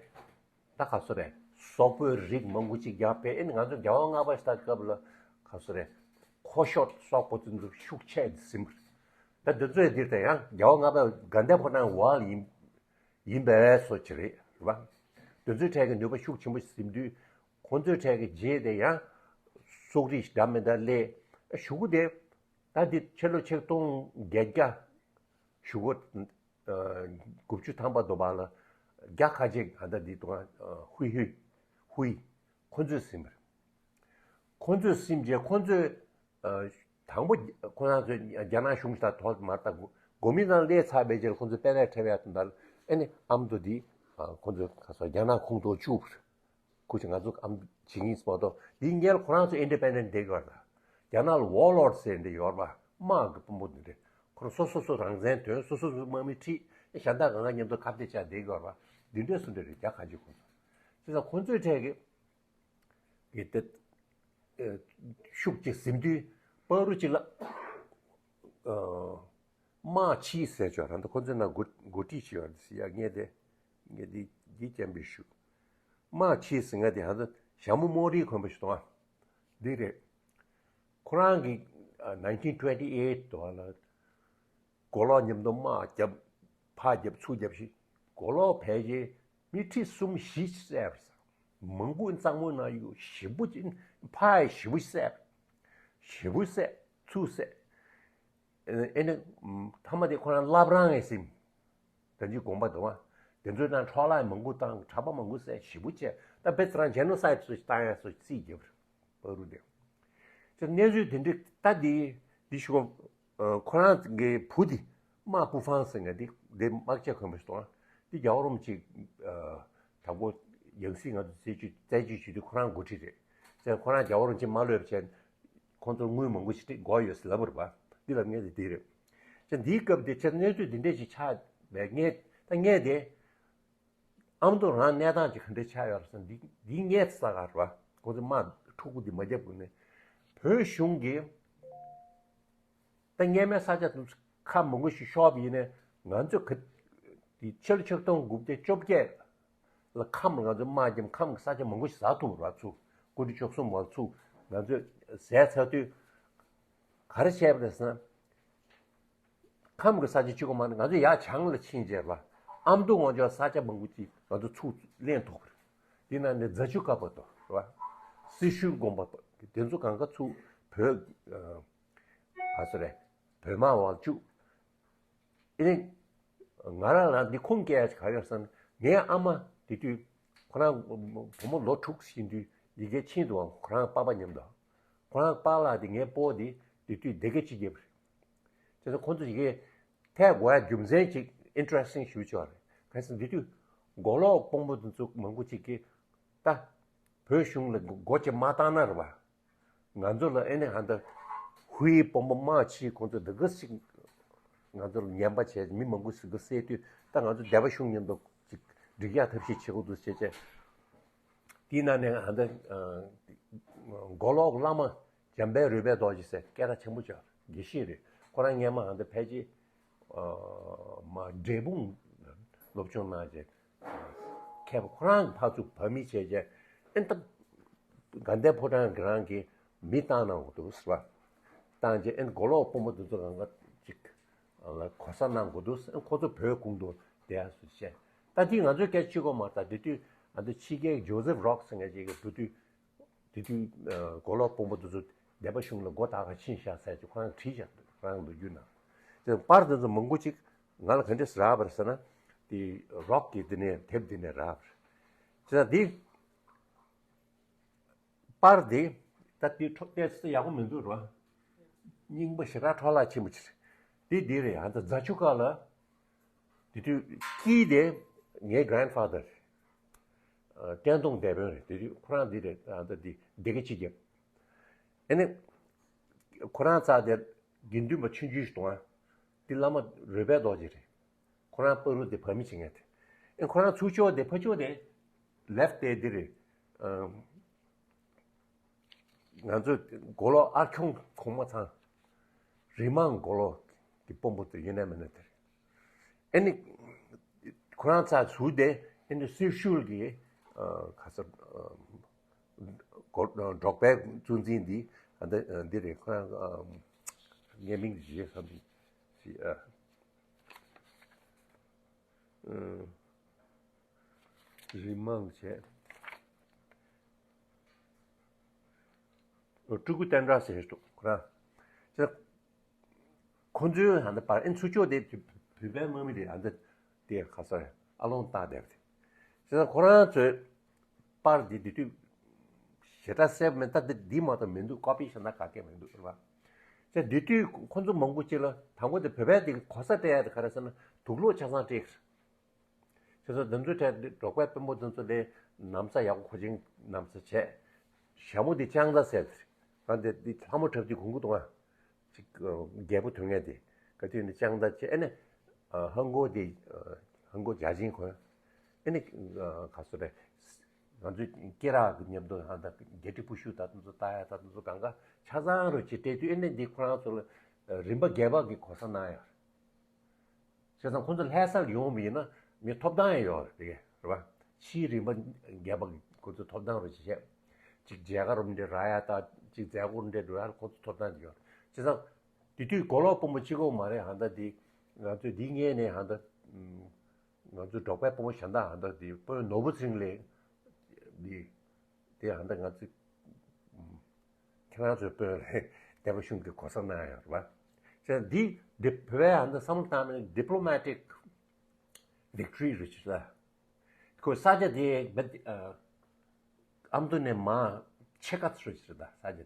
ད་ག་ཚོད་རེད། སོག་པོའི་རིགས་མང་པོ་ཅིག་རྒྱ་བོད། ཨེ་ནི་ང་ཚོ་རྒྱལ་བ་ལྔ་པ་ཞིག་ད་སྐབས་ལ་ག་ཚོད་རེད། ཁོ་ཤོད་སོག་པོ་ཚོ་ཚོ་ཤུགས་ཆེ་ཟིན་པ་རེད། ད་འདི་ཚོས་འདིར་ད་ཡང་རྒྱལ་བ་ལྔ་པ་དགའ་ལྡན་ཕོ་བྲང་ཝལ་ཡིན་ཡིན་པའི་སོ་ཅི་རེད་རེད་པ། དེ་ཚོའི་གྲས་ཀྱི་ནུས་པ་ཤུགས་ཆེན་པོ་ཟིན་དུས་ཁོ་ཚོའི་གྲས་ཀྱི་རྗེས་དེ་ཡང་སོག་རིགས་འདྲ་མི་འདྲ་སླེབས། གཞུག་གུ་དེ་ད་འདི་ཕྱི་ལོ་ཆིག་སྟོང་བརྒྱད་བརྒྱ་གཞུག་གུ་དགུ་བཅུ་ཐམ་པ་དུ་བ་ལ་རྒྱ་ཁ་ཅིག་ད་ལྟ་འདི་དུ་ཧུའི་ཧུའི་ཧུའི་ཁོ་ཚོས་ཟིན་པ་རེད། ཁོ་ཚོས་ཟིན་རྗེས་ཁོ་ཚོས་ཨ། དང་པོ་ཁོ་རང་ཚོས་རྒྱ་ནག་གཞུང་ཞིག་དང་ཐོག་མར་ད་གོ་མི་རང་སླེབས་ཚར་བའི་རྗེས་ཁོ་ཚོས་པེ་རེ་ཁྲེ་བའི་དོན་དག་ཨེ་ནི་ཨ་མདོ་འདི་ཨ། ཁོ་ཚོས་ཁ་སང་རྒྱ་ནག་ཁོངས་གཏོགས་བཅུག་པ་རེད། ཁོ་ཚོས་ང་ཚོ་ཨ་མདོ་བྱེད་ཀྱི་ཡིན་ཟེར་མ་གཏོགས། འདིའི་སྔོན་ལ་ཁོ་རང་ཚོ་ཨིན་ཌི་པེན་ཌེན་ཊི་བསྡད་ཀྱི་ཡོད་རེད། རྒྱ་ནག་ལ་ཝོར་ལོར་ཌི་ཟེར་འདི་ཡོད་རེད་པ། དམག་གི་དཔོན་པོ་འདི་འདྲ། ཁོ་རང་སོ་སོ་སོ་རང་བཙན་དོན། སོ་སོ་སོ་དམག་མི་ཁྲིད། གཞན་དག་གང་ག་མཉམ་དུ་ཁ་གཏད་བཅག་བསྡད་ཀྱི་ཡོད་རེད་པ། འདི་འདྲའི་བཟོ་འདྲ་རེད། རྒྱ་ཁ་ཅིག་ཁོ་ཚོ། བྱས་ཙང་ཁོ་ཚོའི་གྲས་ཀྱི་གི་དེ་ཨ། ཤུགས་ཀྱིས་ཟིན་དུས་པ་རུ་ཅིག་ལ་ཨ། དམག་ཕྱིས་ཟེར་ཆོག་ར། ད་ཁོ་ཚོའི་ནང་འགོ་འགོ་ཁྲིད་ཅིག་ཡོད་རེད་ཟེར་ཡ། ངས་དེ་ངས་འདི་འདི་སྤྱན་འབེབས་ཞུ། དམག་ཕྱིས་ཟེར་ང་དེ་ཧ་ད་ཞྭ་མོ་རྨོག་རིལ་གོན་པ་ཞིག་འདུག་ཨ། འདི་རེད། ཁོ་རང་གིས་ཨ། ནའིན་ཊིན་ཊུ་ཝེན་ཊི་ཨེཊ་དུ་བ་ལ། མགོ་ལོག་མཉམ་དུ་དམག་རྒྱབ། ཕར་རྒྱབ་ཚུར་རྒྱབ་ཞིག་མགོ་ལོག་ཕལ་ཆེར་མི་ཁྲི་གསུམ་བཞི་བསད་པ་རེད། མང་པོ་གཙང་པོའི་ནང་ཡོད། ཞེ་པོ་ཅིག་ཕར་ཡ་ཞེ་པོ་ཅིག་བསད་པ། ཞེ་པོ་བསད། ཚུར་བསད། ཨེ་ནི་མཐའ་མ་དེ་ཁོ་རང་བླ་བྲང་ངས་ཟིན། དོན་གྱི་དགོངས་པ་འདུག་བ། དེ་ཚོའི་ནང་འཕྲོ་བརླག་མང་པོ་བཏང་། གྲྭ་པ་མང་པོ་བསད། ཞེ་པོ་བྱས། ད་དཔེ་ཚོ་རང་ཇེ་ནོ་སའིད་ཚོ་བཏང་ཡ་སོ་རྩིས་རྒྱབ་པ་རུ་དེ། ཅེས་གནས་ཚུལ་དེ་འདྲ་ད་འདི་འདི་ཞུ་གོ། ཁོ་རང་གི་བུ་དེ་དམག་པུ་ཧྥང་ཟེར་མཁན་དེ་དེ་དམག་ཆས་གོན་པ་ཞིག་འདུག་བ། དེ་རྒྱལ་བ་རིན་པོ་ཆེ་དྲག་པོ་ཡང་སྲིད་ང་ཚོ་རྩད་གཅོད་རྩད་གཅོད་བྱེད་དུས་ཁོ་རང་འགོ་ཁྲིད་རེད། ཅེས་ཁོ་རང་རྒྱལ་བ་རིན་པོ་ཆེ་མ་གློད་པ་བྱས། ཁོང་ཚོར་དངུལ་མང་པོ་ཞིག་སྤྲད་དགོས་ཡོད་ཟེར་ལབ་པ་རེད་པ། འདི་ལ་ངས་དེ་དེ་རེད། ཅེས་འདིའི་སྐབས་དེ་ཆེད་གནས་ཚུལ་འདི་འདྲས་ཞིག་ཆགས་པས། ངས་ད་ངས་དེ་ཨ་མདོ་རང་གནས་སྟངས་ཅིག་ག་འདྲས་ཆགས་ཡོད་རེད་ཟེར། འདི་འདི་ངས་ས་ག་རེད་པ། ཁོང་ཚོ་དམག་འཁྲུག་པོ་འདི་མ་བརྒྱབ་གོང་ནས་བོད་གཞུང་གིས་ད་སྔོན་མའི་ས་ཆ་དེ་ཚོ་ཁ་མང་པོ་ཞིག་ཤོར་བ་ཡིན་ནའི་ང་ཚོས་ག་དེ་ཕྱི་ལོ་ཆིག་སྟོང་དགུ་བརྒྱ་བཅོ་བརྒྱད་ལ་ཁམས་ལ་ང་ཚོས་དམག་བརྒྱབ། ཁམས་ཀྱི་ས་ཆ་མང་པོ་ཞིག་ཟ་ཐུབ་པ་རེད་པ། ཚུར་སྐུ་ཕྲེང་བཅུ་གསུམ་བར་ཚུར་ང་ཚོས་ཟས་ཚར་དུས། ག་རེ་བྱས་པ་རེད་ཟེར་ན། ཁམས་ཀྱི་ས་ཆ་གཅིག་པོ་མ་ཡིན། ང་ཚོ་ཡར་བྱང་ལ་ཕྱིན་རྗེས་ལ་ཨ་མདོ་ངོས་ཕྱོགས་ས་ཆ་མང་པོ་ཅིག་ང་ཚོ་ཚུར་ལེན་ཐུབ་པ་རེད། དེ་ནང་ནས་རྫ་ཆུ་ཀ་པ་དོ་རེད་པ། སེར་ཤུལ་དགོན་པ་དོ། དེ་ཚོ་གང་ག་ཚུར་བོད། ཨ་སོ་རེད། བོད་དམག་འོག་བཅུག་ཨེ་ནི། ང་རང་ལ་འདི་ཁུངས་སྐྱེལ་ཡ་ག་རེ་ཡོད་ཟེར་ན། ངའི་ཨ་མ་དེ་དུས་ཁོ་རང་བུ་མོ་ལོ་དྲུག་ཕྱིན་དུས་ཡ་གིར་ཕྱིན་འདུག་ཁོ་རང་པ་ཕ་མཉམ་དུ། ཁོ་རང་པཱ་ལགས་དེ་ངའི་སྤོ་དེ་དེ་དུས་སྡེ་དགེ་སྤྱི་རྒྱབ་རེད། བྱས་ཙང་ཁོ་ཚོ་ཡ་གིར་ཐད་དགོས་ཡ་རྒྱུ་མཚན་ཅིག་ཨིན་ཊི་རེ་སི་ཊིང་ཞེ་པོ་ཅིག་ཡོད་རེད། གལ་སྲིད་འདི་དུས་མགོ་ལོག་དཔོན་པོ་དེ་ཚོ་མང་པོ་ཅིག་གིས་ད་བོད་གཞུང་ལ་སྒོ་ཅིག་མ་བཏང་ན་རེད་པ། ང་ཚོ་ལ་ཨེ་ནི་ཧ་ད་ཧུའེ་དཔོན་པོ་དམག་ཕྱིས། ཁོང་ཚོ་འདི་ག་ཞིག་ང་ཚོ་ལ་ངན་པ་བྱས། མི་མང་པོ་ཞིག་གི་བསད་དུས། ད་ང་ཚོ་སྡེ་པ་གཞུང་མཉམ་དུ་ཅིག་འགྲིག་ཡག་ཐབས་ཤེས་བྱེད་དགོས་འདུག་ཅེས་བྱས། དེའི་ནང་ནས་ཧ་ད་མགོ་ལོག་བླ་མ་འཇམ་དཔལ་རོལ་པའི་རྡོ་རྗེ་ཟེར་སྐད་གྲགས་ཆེན་པོ་ཅིག་དགེ་བཤེས་རེད། ཁོ་རང་སྔོན་མ་ཧ་ད་ཕལ་ཆེར་མ་འབྲས་སྤུངས་སློབ་སྦྱོང་གནང་རྗེས། མཁས་པ་ཁོ་རང་གི་ཕར་ཚུར་བར་མི་བྱས་རྗེས། ཨེ་ད་དགའ་ལྡན་ཕོ་བྲང་གི་རང་གི་མི་བཏང་གནང་དགོས་འདུག་ཟེར་བ། བཏང་རྗེས་ཨེ་མགོ་ལོག་དཔོན་པོ་དེ་ཚོ་གང་ག་ཅིག་ལ་གོ་ས་གནང་དགོས་འདུག་ཨེ་ཁོ་ཚོ་བོད་ཁོངས་དུ་བསྡད་ཡ་སུ་བྱས། ད་དེ་ང་ཚོའི་སྐད་ཆ་གཅིག་པོ་མ་རེད། ད་དེ་དུས་ཨ་ད་ཕྱི་རྒྱལ་ཇོ་སེབ་རོག་ཟེར་མཁན་ཅིག་གིས་འགྲོ་དུས། དེ་དུས་མགོ་ལོག་དཔོན་པོ་དེ་ཚོ་སྡེ་པ་གཞུང་ལ་མགོ་བཏགས་ག་ཕྱིན་ཤག་ཟེར་ཅིག་ཁོ་རང་བྲིས་ཤག་ཁོ་རང་ལོ་རྒྱུས་ནང་། དེ་པར་དེ་ཚོ་མང་པོ་ཅིག་ང་ལ་ག་འདྲས་རག་པ་རེད་ཟེར་ན། དེ་རོག་གི་དེ་ནས་དེབ་དེ་ནས་རག་པ་རེད། བྱས་ཙང་དེ་པར་དེ་ད་དེ་འཕྲོ་བལྟས་ཚེ་ཡག་པོ་མི་འདུག་རོ། རྙིང་པ་ཞེ་དྲག་འཕྲོ་བརླག་ཆེན་པོ་ཅིག་རེད། དེ་དེ་རེད། ཨ་ད་རྫ་ཆུ་ཁ་ལ། དེ་དུས་དཀྱིལ་དེ་ངའི་གྷ་རན་ཕ་དར། བཀྲས་མཐོང་སྡེ་དཔོན་རེད། དེ་དུས་ཁོ་རང་འདི་རེད། ཨ་ད་འདི་སྡེ་དགེ་སྤྱི་རྒྱབ། ཨེ་ནི། ཁོ་རང་རྩ་དེ་དགེ་འདུན་པ་ཆུང་ཆུང་ཞིག་འདུག་ཨ། འདི་བླ་མ་རོལ་པའི་རྡོ་རྗེ་རེད། ཁོ་རང་བར་དུ་དེ་བར་མི་བྱེད་མཁན་དེ། ཨེ་ཁོ་རང་ཚུར་ཕྱོགས་དེ་ཕར་ཕྱོགས་དེ། ལེཕ་དེ་འདི་རེད། ང་ཚོ་མགོ་ལོག་ཨར་ཁྱུང་གོང་མ་ཚང་། རི་མང་མགོ་ལོག་གི་དཔོན་པོ་དེ་ཡིན་ནམ་མིན་ནམ་དེ་རེད། ཨེ་ནི། ཁོ་རང་ཚ་ཟུར་དེ་ཨེ་ནི་སེར་ཤུལ་གྱི་ཁ་ས་འབྲོག་པའི་གཙོ་འཛིན་འདི་འདི་རེད། ཁོ་རང་ངའི་མིང་དེ་བརྗེད་སོང་། རི་མང་བྱས། སྤྲུལ་སྐུ་བསྟན་གྲགས་ཟེར་འདུག་ཁོ་རང་། ཁོ་ཚོའི་ཧ་ད་པར་ཨེ་ཚུར་ཕྱོགས་དེ་བོད་པའི་དམག་མི་རེད། ཧ་ད་དེ་ཁ་སར་ཨ་ལོང་བཏགས་བསྡད་པ་དེ། བྱས་ཙང་ཁོ་རང་ཚོས་པར་འདི་དེ་དུས་ཞེ་དྲག་གསལ་པོ་མེད། ད་འདི་འདི་མ་གཏོགས་མི་འདུག་ཀོ་པི་ཞེ་དྲག་ག་གེ་མི་འདུག་རེད་པ། བྱས་ཙང་འདི་དུས་ཁོ་ཚོ་མང་པོ་ཅིག་ལ་དང་པོ་དེ་བོད་པའི་དེ་གོ་ས་སྤྲད་ཡ་དེ་ག་རེ་ཟེར་ན་དུག་སློག་ཆ་ཚང་སྤྲད་ཀྱི་རེད། བྱས་ཙང་དེ་ཚོའི་གྲས་འདི་འབྲོག་པའི་དཔོན་པོ་དེ་ཚོ་ལས་ན་བཟའ་ཡག་པོ་མཁོ་ཆེན་ན་བཟའ་བྱས། ཞྭ་མོ་འདི་ལྕང་མདའ་ཟེར་ཏེ། ང་འདི་འདི་ལྷ་མོ་འཁྲབ་ཀྱི་གོང་གུ་གཏོང་ང་། ཅིག་རྒྱལ་པོ་ཐོན་ངེས་དེ། ག་དུས་ནི་ལྕང་མདའ་བྱས་ཨེ་ནི། ཧང་གོ་དེ། ཧང་གོ་བརྒྱ་བྱིན་གོན། ཨེ་ནི། ག་སོ་རེད། ང་ཚོའི་སྐེ་རགས་ཀྱི་མཉམ་དུ་ཧང་ད་རྒྱལ་གྲི་པུ་ཤུ་ད་དེ་ཚོ་ལྟ་ཡ་ད་དེ་ཚོ་གང་ག་ཆ་ཚང་རུ་ཅིག་སྤྲད་དུས་ཨེ་ནི་འདི་ཁོ་རང་ཚོ་ལ་རིམ་པ་བརྒྱད་པ་གི་གོ་ས་གནང་ཡོད། བྱས་ཙང་ཁོང་ཚོ་ལྷ་སར་ཡོང་བ་ཡིན་ན་མི་ཐོབ་ཐང་ཡང་ཡོད་རེད་རེད་བ། ཕྱིའི་རིམ་པ་བརྒྱད་པ་ཁོང་ཚོ་ཐོབ་ཐང་རུ་ཅིག་བྱས། ཅིག་མཇལ་ཁ་རུ་འདྲེ་རག་ཡ་ད་ཅིག་མཛད་སྒོ་རུ་འདྲེ་འགྲོ་ཡ་ཁོང་ཚོ་ཐོབ་ཐང་ཅིག་ཡོད། བྱས་ཙང་དེ་དུས་མགོ་ལོག་དཔོན་པོ་གཅིག་པོ་མ་རེད། ཧ་ད་འདི་ང་ཚོས་འདི་སྔས་ནས་ཧ་ད་ང་ཚོའི་འབྲོག་པའི་དཔོན་པོ་གཞན་དག་ཧ་ད་འདི་དཔོན་ནོར་བུ་ཚེ་རིང་ལགས་འདི། དེ་ཡང་ད་ང་ཚོས་ཁྱེད་རང་ཚོའི་དཔོན་རེད། རྒྱལ་པོ་གཞུང་གི་གོ་ས་གནང་ཡོད་རེད་བ། བྱས་ཙང་འདི་འདི་བོད་པའི་ཧ་འདི་བསམ་བློ་བཏང་ན་diplomatic victory རེད་ཅེས། ཁོ་ས་ཆ་དེ་བེད་ཨ་ཨ་མདོ་ནས་མར་ཕྱེད་ཀ་ཙམ་རེད་ཅེས་རེད་ད་ས་ཆ་དེ།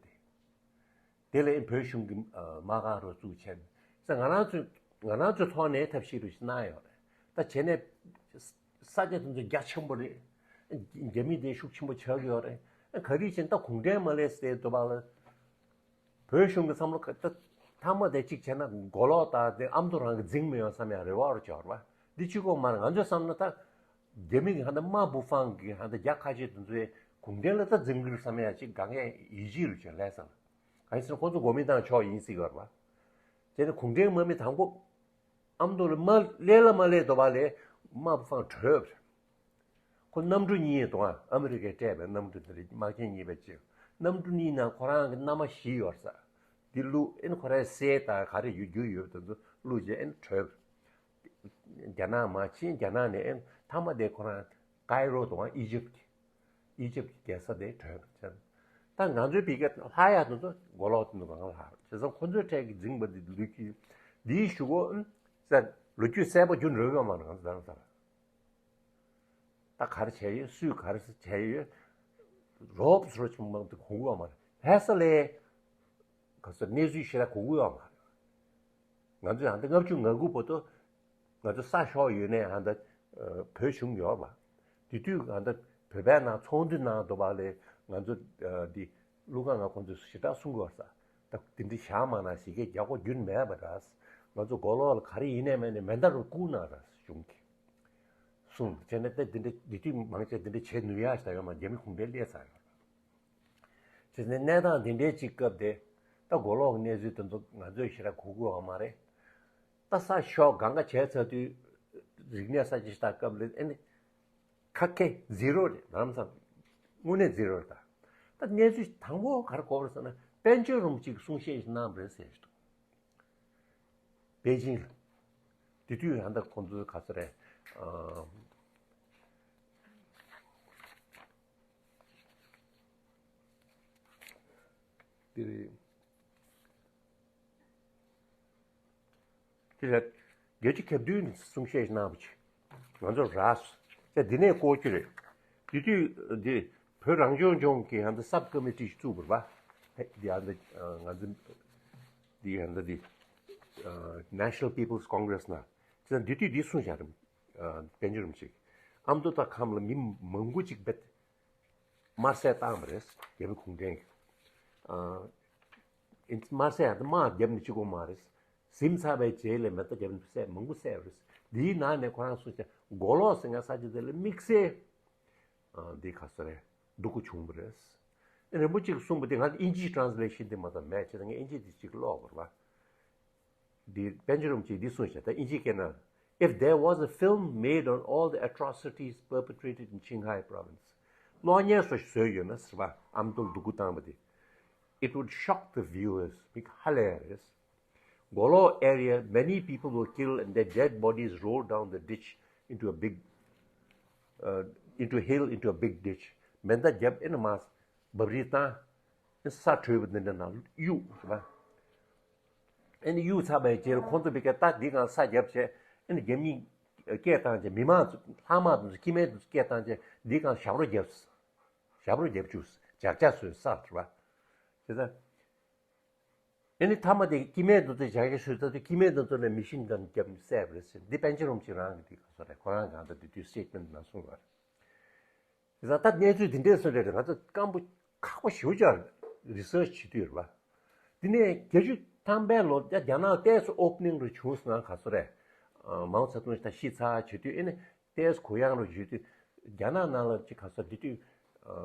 དེ་ལས་བོད་གཞུང་གི་ཨ་དམག་ཁང་རུ་བཙུགས་བྱས་ནས་ང་རང་ཚོའི་ང་རང་ཚོའི་ཐོག་ནས་ཐབས་ཤེས་རུ་ཞིག་གནང་ཡོད་རེད། ད་བྱས་ནས་ས་ཆ་དེ་ཚོ་རྒྱ་ཆེན་པོ་རེད། རྒྱ་མི་དེ་ཤུགས་ཆེན་པོ་ཆགས་ཀྱི་ཡོད་རེད། ག་རེ་བྱས་ན་ད་གུང་ཁྲན་མ་སླེབས་སའི་དུས་བར་ལ། བོད་གཞུང་གི་བསམ་བློ་ཁ་ད་ཐ་མ་དེ་གཅིག་བྱས་ན་མགོ་ལོག་དང་དེ་ཨ་མདོ་རང་གི་འཛིང་མི་ཡོང་བསམ་ཡ་རེ་བ་རུ་གྱུར་བ། འདི་གཅིག་པོ་མ་རེད། ང་ཚོས་བསམ་ན་ད་རྒྱ་མི་གི་ཧ་ད་དམར་པོ་ཧྥང་གི་ཧ་ད་རྒྱ་ཁ་ཆེ་དེ་ཚོས་གུང་ཁྲན་ལ་ད་འཛིང་གི་རེད་བསམ་ཡ་གཅིག་གང་ཡང་ཡིད་ཆེས་རུ་གྱུར་ལས་བསམ། གང་ཡིན་ཟེར་ན་ཁོ་ཚོ་གོ་མི་བཏང་ཆོག་ཡིན་སྲིད་གི་རེད་བ། བྱས་ན་གུང་ཁྲན་དམག་མི་དང་པོ་ཨ་མདོ་ལ་མ་སླེབས་ལ་མ་སླེབས་དོ་བ་ལས་དམར་པོ་ཧྥང་བྲོས་པ་རེད། ཁོ་གནམ་གྲུ་གཉིས་དང་ཨ་མི་རི་ཀས་སྤྲད་པའི་གནམ་གྲུ་དེ་རེད། དམག་ཆེན་གཉིས་པའི་ཆེད། གནམ་གྲུ་གཉིས་ནང་ཁོ་རང་གི་མནའ་མ་བཞི་ཡོད་ས་དེ་བླུགས། ཨེ་ནི་ཁོ་རའི་སྲས་དང་ག་རེ་ཡོད་རྒྱུ་ཡོད་དེ་ཚོ་བླུགས་རྗེས་ཨེ་ནི་བྲོས། རྒྱ་ནག་མར་ཕྱིན། རྒྱ་ནག་ནས་ཨེ་ནི་མཐའ་མ་དེ་ཁོ་རང་ཀའི་རོ་དང་ཨི་ཇིབ་ཀྱི་ཨི་ཇིབ་ཀྱི་རྒྱལ་ས་དེ་བྲོས་ཆེན། ད་ང་ཚོའི་བི་ཀ་ལྷག་ཡག་དེ་ཚོ་མགོ་ལོག་དེ་ཚོ་གང་ལྷག་བྱས་ཙང་ཁོ་ཚོའི་གྲས་ཀྱི་འཛིང་བ་དེ་ལུས་ཀྱི་འདིའི་གཞུག་གུ་ཨེ་ནི་ལོ་རྒྱུས་གསལ་པོ་རྒྱུ་འགྲོ་གི་ཡོད་མ་རེད། ང་ཚོ་ད་ལྟ་ད་ག་རེ་བྱས་ཡོད། སུས་ག་རེ་བྱས་ཡོད། རོབ་སོ་ཆུང་མང་དུ་གོ་གི་ཡོད་མ་རེད། ལྷ་ས་ལས་ག་ཚོད་གནས་ཚུལ་ཞེ་དྲག་གོ་གི་ཡོད་མ་རེད། ང་ཚོས་ཧ་ད་ལྔ་བཅུ་ང་དགུ་བར་དུ་ང་ཚོ་ས་ཞོག་ཡོད་ནས་ཧ་ད་བོད་གཞུང་ཡོད་པ། དེ་དུས་ཧ་ད་བོད་པའི་ནང་ཚོགས་འདུ་གནང་འདུག་པ་ལས་ང་ཚོ་འདི་ཀླུ་དགའ་ང་ཁོང་ཚོས་ཞེ་དྲག་གསུང་གི་ཡོད་ས། ད་དེ་འདྲ་བཞག་མ་གནང་ཞིག་གིས་རྒྱག་གོ་རྒྱུན་མེད་པ་རེད། ང་ཚོ་མགོ་ལོག་ལ་ག་རེ་ཡིན་ནས་མེད་ནས་མེ་མདའ་རུ་བཀུག་གནང་རེད་གཞུང་གིས་གསུངས། བྱས་ནས་ད་དེ་འདྲ་དེ་དུས་མང་ཆེ་དེ་འདྲ་བྱེད་ནུས་ཡག་ཞིག་ད་ཡོད་མ་རེད། རྒྱ་མི་གུང་ཁྲན་སླེབས་ཚར་ཡོད་རེད། བྱས་ནས་གནས་སྟངས་དེ་འདྲའི་གཅིག་སྐབས་དེ་ད་མགོ་ལོག་གི་གནས་ཚུལ་དེ་ཚོ་ང་ཚོས་ཞེ་དྲག་གོ་གི་ཡོད་མ་རེད། ད་ས་ཞོག་གང་ག་བྱས་ཚར་དུས་རིག་གནས་གསར་བརྗེ་ཞིག་ད་སྐབས་ལ་ཨེ་ནི་ཁ་སྐད་ཛི་རོ་རེད། ལམ་སང་དངོས་གནས་ཛི་རོ་རེད། ད་ད་གནས་ཚུལ་དང་པོ་ག་རེ་གོ་བ་རེད་ཟེར་ན་པཎ་ཆེན་རིན་པོ་ཆེས་གསུང་བཤད་ཞིག་གནང་བ་རེད་ཟེར་ཞིག་འདུག་པེ་ཅིང་ལ། དེ་དུས་ཧ་ད་ཁོང་ཚོའི་ག་ཚོད་རེད། ཨ་དེ་རེད། དེ་ལ་བརྒྱད་ཅུ་གྱ་བདུན་ནས་གསུང་བཤད་གནང་བ་ཅིག་ང་ཚོར་རག་སོང་། ད་འདི་ནས་བཀོད་རྒྱུ་རེད། དེ་དུས་འདི་བོད་རང་སྐྱོང་ལྗོངས་ཀྱི་ཧ་ད་སབ་ཀོ་མི་ཊི་ཞིག་བཙུགས་པ་རེད་པ། འདི་ཧ་ད་ང་ཚོ་འདི་ཧ་ད་འདི་National People's Congress ནང་། དེ་ཚོ་འདི་དུས་འདི་གསུངས་བཞག་རེད། པཎ་ཆེན་རིན་པོ་ཆེས་ཨ་མདོ་དང་ཁམས་ལ་མི་མང་པོ་ཅིག་བེད། དམར་གསོད་བཏང་བ་རེད། རྒྱ་མི་གུང་ཁྲན་གྱིས། ཨ་དམར་གསོད་ཡང་དམག་བརྒྱབ་ནས་གཅིག་པོ་མ་རེད། ཟིན་ཚར་བའི་རྗེས་ལ་མེ་མདའ་བརྒྱབ་ནས་བསད་མང་པོ་བསད་པ་རེད། འདིའི་ནང་ནས་ཁོ་རང་གསུངས་ཀྱང་མགོ་ལོག་ཟེར་མཁན་ས་ཆ་དེ་ལ་དམིགས་བསལ་ཨ་འདི་ག་ས་རེད། སྡུག་པོ་བྱུང་བ་རེད། རིན་པོ་ཆེས་གསུངས་པ་དེ་ང་ཚོ་ཨིན་ཇིའི་translation དེ་མ་གཏོགས་མེད། བྱས་ཙང་ངས་ཨིན་ཇི་དེ་གཅིག་ཀློག་དགོས་རེད་པ། འདི་པཎ་ཆེན་རིན་པོ་ཆེས་འདི་གསུངས་ཤག་ད་ཨིན་ཇི་སྐད་ནང་། If there was a film made on all the atrocities perpetrated in Qinghai province, གློག་བརྙན་སོགས་བཟོས་ཡོད་ན་ཟེར་བ། ཨ་མདོ་ལ་སྡུག་པོ་བཏང་བ་དེ། It would shock the viewers. མི་ཧ་ལས་ཡ་རེད། Golok area, many people were killed and their dead bodies rolled down the ditch into a big, uh, into a hill, into a big ditch. མེ་མདའ་བརྒྱབ། ཨེ་ནི་མར་འབབ་རིལ་བཏང་། ཨེ་ས་དྲོས་པ་འདི་འདྲ་ནང་གཡུགས་ཟེར་བ། ཨེ་ནི་གཡུགས་ཚར་བའི་རྗེས་ལ་ཁོང་ཚོ་བི་ཀ་ད་འདི་གང་ས་རྒྱབ་བྱས། ཨེ་ནི་རྒྱ་མིས་སྐད་བཏང་བྱས། མི་མང་ཚོ་ལྷག་དམག་དེ་ཚོ་སྐྱེ་དམན་དེ་ཚོ་སྐད་བཏང་བྱས། འདི་གང་ཞབས་བྲོ་བརྒྱབ། ཞབས་བྲོ་བརྒྱབ་བཅུག་ཇག་ཇག་བཟོས་ས་རེད་བ། བྱས་ཙང་ཨེ་ནི་མཐའ་མ་དེ་སྐྱེ་དམན་དེ་ཚོ་ཇག་ཇག་བཟོས་ཚར་དུས་སྐྱེ་དམན་དེ་ཚོ་ལ་མི་ཤིན་གན་བརྒྱབ་བསད་པ་རེད་ཟེར། འདི་པཎ་ཆེན་རིན་པོ་ཆེ་རང་གི་འདི་ག་ཚོད་རེད། ཁོ་རང་གང་ལྟར་དེ་དུས་སི་ཊེ་ཊི་མེན་ཊི་ནང་གསུངས་པ་རེད། བྱས་ཙང་ད་གནས་ཚུལ་འདི་འདྲས་སོང་རེད། ང་ཚོ་སྐམ་པོ་ཁག་པོ་ཞེ་པོ་ཅིག་རི་སར་ཆི་བྱེད་དུས་རེད་བ། དེ་ནས་བརྒྱད་ཅུ་ཐམ་པའི་ལོ་རྒྱ་རྒྱ་ནག་ཏོག་ཙམ་ཨོ་པ་ནིང་རུ་བྱུང་སོང་ན་ག་ཚོད་རེད། ཨ་མའོ་ཙེ་ཏུང་ད་ཤི་ཚར་བྱེད་དུས། ཨེ་ནི་ཏོག་ཙམ་གུ་ཡངས་རུ་བྱེད་དུས། རྒྱ་ནག་ནང་ལ་ཅིག་ག་ཚོད་འདི་དུས་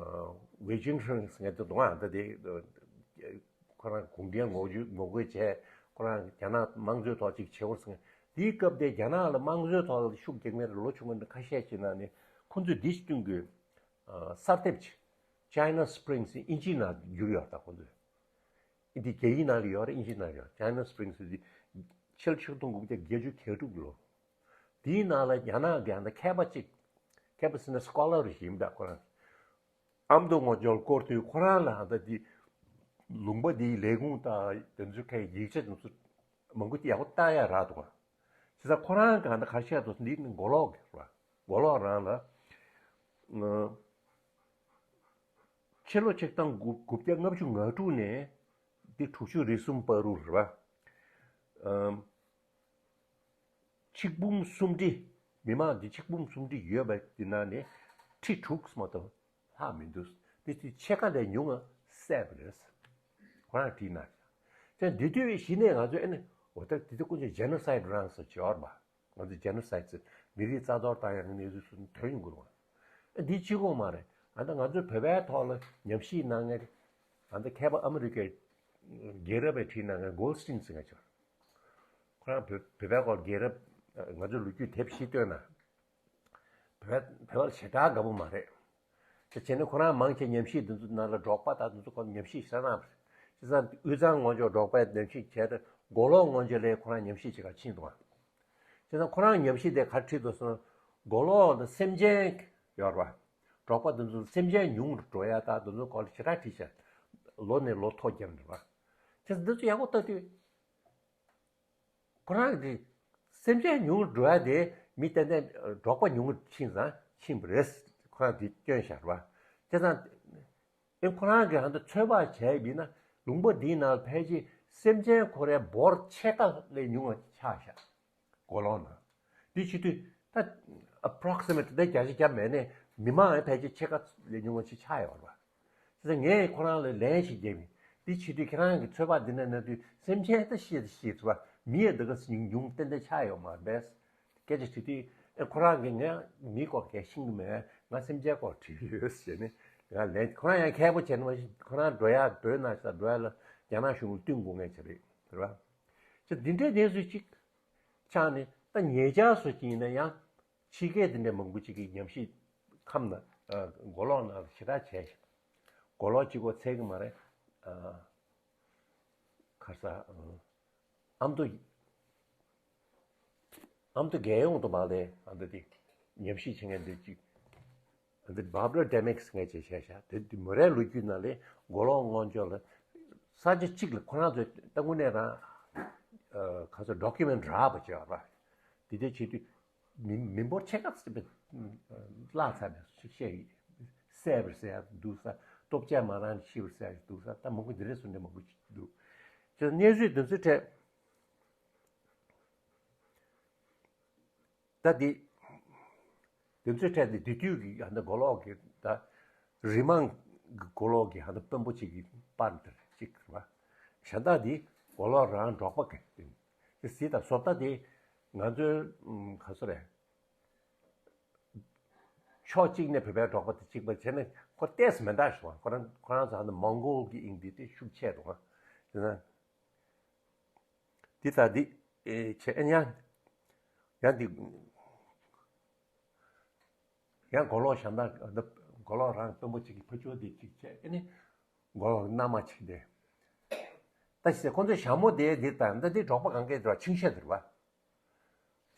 ཝེ་ཅིན་ཧྲེང་ཟེར་མཁན་དེ་འདུག་ཨ། ད་དེ་ཁོ་རང་གུང་ཁྲན་ངོ་རྒོལ་ངོ་རྒོལ་བྱས། ཁོ་རང་རྒྱ་ནག་དམངས་གཙོའི་ཐོག་ཅིག་བྱེད་དགོས་ཟེར་མཁན། དེའི་སྐབས་དེ་རྒྱ་ནག་ལ་དམངས་གཙོའི་ཐོག་ལ་ཤུགས་རྒྱག་མཁན་ལོ་ཆུང་བ་ཁ་ཤས་ཅིག་ནང་ནས་ཁོ་ཚོས་འདི་ཞིག་བསྐྲུན་དགོས། ཨ་གསར་དེབ་ཅིག China Springs ཨིན་ཇིའི་ནང་བསྒྱུར་ཡོད་ད་ཁོ་ཚོས། འདི་རྒྱ་ཡིག་ནང་ལ་ཡོད་རེད། ཨིན་ཇིའི་ནང་ཡོད། China Springs འདི་ཕྱི་ལོ་ཆིག་སྟོང་དགུ་བརྒྱ་བརྒྱད་ཅུ་གྱ་དྲུག་ལོ། དེའི་ནང་ལ་རྒྱ་ནག་གི་ཨ་ནི་མཁས་པ་ཅིག་མཁས་པ་ཟེར་ན་སྐོ་ལར་ཞིག་ཡིན་པ། ཁོ་རང་ཨ་མདོ་ངོ་སྦྱོར་སྐོར་དུས་ཁོ་རང་ལ་ཨ་ད་འདི་ ལུང་པ་འདིའི་ལས་ཁུངས་དང་དེ་ཚོའི་ཁའི་ཡིག་ཆ་དེ་ཚོ་མང་པོ་ཡག་པོ་ལྟ་ཡ་རག་འདུག་ག་བྱས་ཙང་ཁོ་རང་གི་ད་ག་རེ་བཤད་འདུག་འདི་ནི་མགོ་ལོག་གི་རེད་པ། མགོ་ལོག་རང་ལ། ཕྱི་ལོ་ཆིག་སྟོང་དགུ་བརྒྱ་ལྔ་བཅུ་ང་དྲུག་ནས་འདི་དྲུག་ཅུ་རེ་གསུམ་བར་དུ་རེད་པ། ཨམ། ཆིག་འབུམ་སུམ་ཁྲི། མི་མང་འདི་ཆིག་འབུམ་སུམ་ཁྲི་ཡོད་པ་འདི་ནང་ནས་ཁྲི་དྲུག་མ་གཏོགས་ལྷག་མི་འདུག་འདི་ཚོའི་ཕྱེད་ཀ་ལས་ཉུང་ང་བསད་པ་རེད། ཁོ་རང་བྲིས་གནང་ཤག་དེ་འདི་དུས་གཞི་ནས་ང་ཚོས་ཨ་ནི་འོ་ད་འདི་ཚོ་ཀུན་གྱི་ཇེ་ནོ་སའིད་རང་སོ་བྱེད་བར་པ། ང་ཚོ་ཇེ་ནོ་སའིད་ཟེར་མི་རིགས་རྩ་གཏོར་བཏང་ཡག་གི་གནས་ཚུལ་སུ་ཐོན་ཡོང་གི་རེད་པ། འདི་གཅིག་པོ་མ་རེད། ཨ་ད་ང་ཚོའི་བོད་པའི་ཐོག་ལ་ཉམས་ཞིབ་གནང་མཁན་ཨ་ད་མཁས་པ་ཨ་མི་རི་ཀའི་རྒྱལ་རབས་པས་བྲིས་གནང་མཁན་གོལ་སི་ཊིན་ཟེར་མཁན་ཅིག་ཁོ་རང་བོད་བོད་པའི་སྐོར་རྒྱལ་རབས་ང་ཚོའི་ལོ་རྒྱུས་དེབ་བཞི་བཏོན་ན། བོད་བོད་པ་ཞེ་དྲག་དགའ་པོ་མ་རེད། དེ་བྱས་ནས་ཁོ་རང་མང་ཆེ་ཉམས་ཞིབ་འདི་ཚོ་ནང་ལ་འབྲོག་པ་དང་འདི་ཚོ་ཁོ་ཉམས་ཞིབ་ཞེ་དྲག་གནང་བ་རེད། བྱས་ཙང་དབུས་གཙང་ངོས་ཕྱོགས་འབྲོག་པས་ཉམས་ཞིབ་བྱས་ཏེ་མགོ་ལོག་ངོས་ཕྱོགས་ལ་ཁོ་རང་ཉམས་ཞིབ་བྱེད་གར་ཕྱིན་འདུག་ག་བྱས་ཙང་ཁོ་རང་ཉམས་ཞིབ་དེ་ག་རེ་བྲིས་འདུག་ཟེར་ན། མགོ་ལོག་ནི་སེམས་ཅན་ཡོད་རེད་པ། འབྲོག་པ་འདི་ཚོ་སེམས་ཅན་ཉུང་རུ་འགྲོ་ཡ་དང་འདི་ཚོ་སྐོར་ལ་ཞེ་དྲག་བྲིས་ཤག་ལོ་ནས་ལོ་ཐོ་བརྒྱབ་འདུག་ག་བྱས་ཙང་འདི་ཚོ་ཡག་པོ་ལྟ་དུས། ཁོ་རང་གི་སེམས་ཅན་ཉུང་རུ་འགྲོ་ཡ་དེ་མི་ཏན་ཏན་འབྲོག་པ་ཉུང་རུ་ཕྱིན་ཙང་ཕྱིན་པ་རེད། ཁོ་རང་དེ་སྐྱོན་བཞག་པ། བྱས་ཙང་ཨེ་ཁོ་རང་གི་ཧ་ད་ཚོད་དཔག་བྱས་པ་ཡིན་ན་ལུང་པ་འདིའི་ནང་ཕལ་ཆེར་སེམས་ཅན་ཁོ་རའི་འབོར་ཕྱེད་ཀ་ལས་ཉུང་བ་ཆགས་ཤག་མགོ་ལོག་ན། དེ་བྱེད་དུས་ད་approximate ད་བརྒྱ་ཆ་བརྒྱ་མེད་ནས་མི་མང་ཕལ་ཆེར་ཕྱེད་ཀ་ལས་ཉུང་བ་ཞིག་ཆགས་ཡོད་རེད་པ། བྱས་ཙང་ངས་ཁོ་རང་ལ་ལན་ཞིག་བརྒྱབ་ཡིན། འདི་བྱེད་དུས་ཁྱེད་རང་གི་ཚོད་དཔག་འདི་འདྲ་གནང་དུས་སེམས་ཅན་ད་ཤེས་ཤེས་ཐུབ་པ་མི་ཡི་འདི་ག་ཉུང་ཉུང་ཏན་ཏན་ཆགས་ཡོད་མ་རེད་པས། སྐད་ཆ་དྲིས་དུས་ཨེ་ཁོ་རང་གིས་ངས་མི་སྐོར་གས་ཤེས་ཀྱི་མེད། ང་སེམས་ཅན་སྐོར་དྲིས་ཡོད་ཟེར་ནས་ང་ལན། ཁོ་རང་ཡང་མཁས་པོ་བྱས་ནས་མ་གཞི་ཁོ་རང་འགྲོ་ཡ་བོད་ནང་ཤ་འགྲོ་ཡ་ལ་རྒྱ་ནག་གཞུང་ལ་བསྟུན་དགོས་ངེས་ཅིག་རེད། རེད་པ། ཅི་འདི་འདྲའི་གནས་ཚུལ་ཅིག་ཆགས་ནས་ད་ཉེ་ཆར་སོ་ཅིག་ཡིན་ན་ཡང་། ཕྱི་རྒྱལ་དེ་འདྲ་མང་པོ་ཅིག་གིས་ཉམས་ཞིབ་ཁམས་ན་མགོ་ལོག་ནང་ཞེ་དྲག་བྱས་ཤག་མགོ་ལོག་གཅིག་པོ་ཚད་ཀྱི་མ་རེད། ཁ་ས་ཨ་མདོ་ཨ་མདོ་རྒྱལ་ཡོངས་དུ་མ་ལས་ཨ་མདོ་དེ་ཉམས་ཞིབ་བྱེད་མཁན་འདི་ཅིག་འདི་Barbara Demick ཟེར་མཁན་ཅིག་བྱས་ཤག་དེ་དེ་མོ་རའི་ལོ་རྒྱུས་ནང་ལས་མགོ་ལོག་སྔོན་ཕྱོགས་ལ་ས་ཆ་གཅིག་ལ་ཁོ་རང་ཚོས་ད་དངོས་གནས་རང་ཁ་ས་document་རག་པ་བྱས་པ། དེ་འདྲ་བྱེད་དུས། མི་མི་འབོར་ཕྱེད་ཀ་ཙམ་བརླག་ཚར་ནས་བཤད་ཡིན། བསད་པར་ཟེར་ཡག་འདུག་ས། ལྟོ་ཆས་མ་རག་ནས་ཤི་བར་ཟེར་ཡག་འདུག་ས། ད་མང་པོ་འདི་འདྲ་སུ་འདྲ་མང་པོ་ཅིག་འདུག་ཅེས་གནས་ཚུལ་འདི་ཚོའི་གྲས། ད་འདི་འདི་ཚོའི་གྲས་འདི་དེ་དུས་ཀྱི་ཧ་ད་མགོ་ལོག་གི་ད་རི་མང་གི་མགོ་ལོག་གི་ཧ་ད་དཔོན་པོ་ཅིག་གི་པར་འདིར་ཅིག་རེད་པ། གཞན་དག་འདི་མགོ་ལོག་རང་འབྲོག་པ་གི་དེ་གཟིགས་དང་བཟོ་ལྟ་དེ་ང་ཚོའི་ག་ཚོད་རེད། ཕྱོགས་གཅིག་ནས་བོད་པའི་འབྲོག་པ་དེ་གཅིག་པ་བྱས་ནས་ཁོ་ཏོག་ཙམ་མི་འདྲ་ཞིག་འདུག་ཁོ་རང་ཁོ་རང་ཚོ་ཧ་ནི་མོང་གོལ་གྱི་དབྱིངས་འདི་དེ་ཤུགས་ཆེ་འདུག་དེ་ན་འདི་ལྟ་འདི་བྱས་ཨེ་ཡང་ཡང་འདི་ཡང་མགོ་ལོག་གཞན་དག་མགོ་ལོག་རང་དཔོན་པོ་གཅིག་གི་ཕ་ཆོས་འདི་གཅིག་བྱས་ཨེ་ནི་མགོ་ལོག་མནའ་མ་གཅིག་དེ་ད་ཞེས་ཁོ་ཚོའི་ཞྭ་མོ་དེ་འདི་ལྟ་འདི་འདི་འབྲོག་པ་གང་གའི་འདྲ་ཆིང་ཤ་འདིར་བ།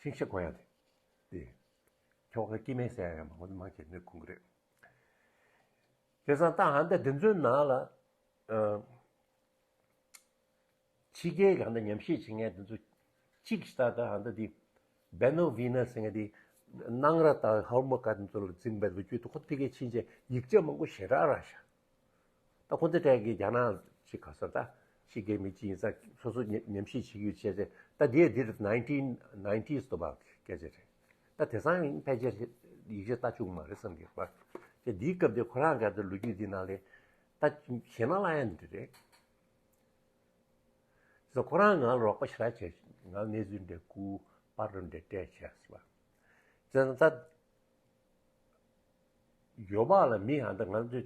ཤིང་ཤ་གོན་ཡག་དེ། དེ། ཁྱོ་ག་སྐྱེ་དམན་ཟེར་ཡག་མང་པོ་མང་ཆེ་ནས་གོན་གི་རེད། བྱས་ཙང་ད་ཧ་འདི་འདི་ཚོའི་ནང་ལ། ཨ། ཕྱི་རྒྱལ་གྱི་ཧ་འདི་ཉམས་ཞིབ་བྱེད་མཁན་འདི་ཚོ་གཅིག་ཤི་ད་ད་ཧ་འདི་དེ། བེ་ནོ་ཝི་ནོ་ཟེར་མཁན་དེ། སྣང་ར་དང་ཧོར་མོ་ཀ་འདི་ཚོ་ལ་འཛིན་པའི་ལོ་རྒྱུས་དེ་ཁོ་ཕ་གིར་ཕྱིན་རྗེས་ཡིག་ཆ་མང་པོ་ཞེ་དྲག་རག་ཤག་ད་ཁོ་ཚོ་གྲས་ཀྱིས་རྒྱ་ནག་ཅིག་ག་ས་ད་ཕྱི་རྒྱལ་མི་གཅིག་ཡིན་ཙང་སོ་སོ་ཉམས་ཉམས་ཞིབ་བྱེད་རྒྱུ་བྱས་ཏེ་ད་དེ་འདིར་nineteen nineties དུ་བ་སྐད་ཆ་རེད། ད་དེང་སང་ཕལ་ཆེར་ཡིག་ཆ་ལྟ་བཅུག་མ་རེད་བསམ་གྱི་རེད་པ། དེ་འདིའི་སྐབས་དེ་ཁོ་རང་ག་ཚོད་ལོ་རྒྱུས་འདི་ནང་ལས་ད་ཞེད་སྣང་སློང་ཡ་འདི་རེད། ཁོ་རང་ང་ལ་རོགས་པ་ཞེ་དྲག་བྱས། ང་ལ་གནས་ཚུལ་འདྲ་བསྐུར། པར་འདྲ་སྤྲད་བྱས་ཟེར་བ། བྱས་ཙང་ད་ཡོ་པ་ལ་མི་ཧ་འདི་ང་ཚོས་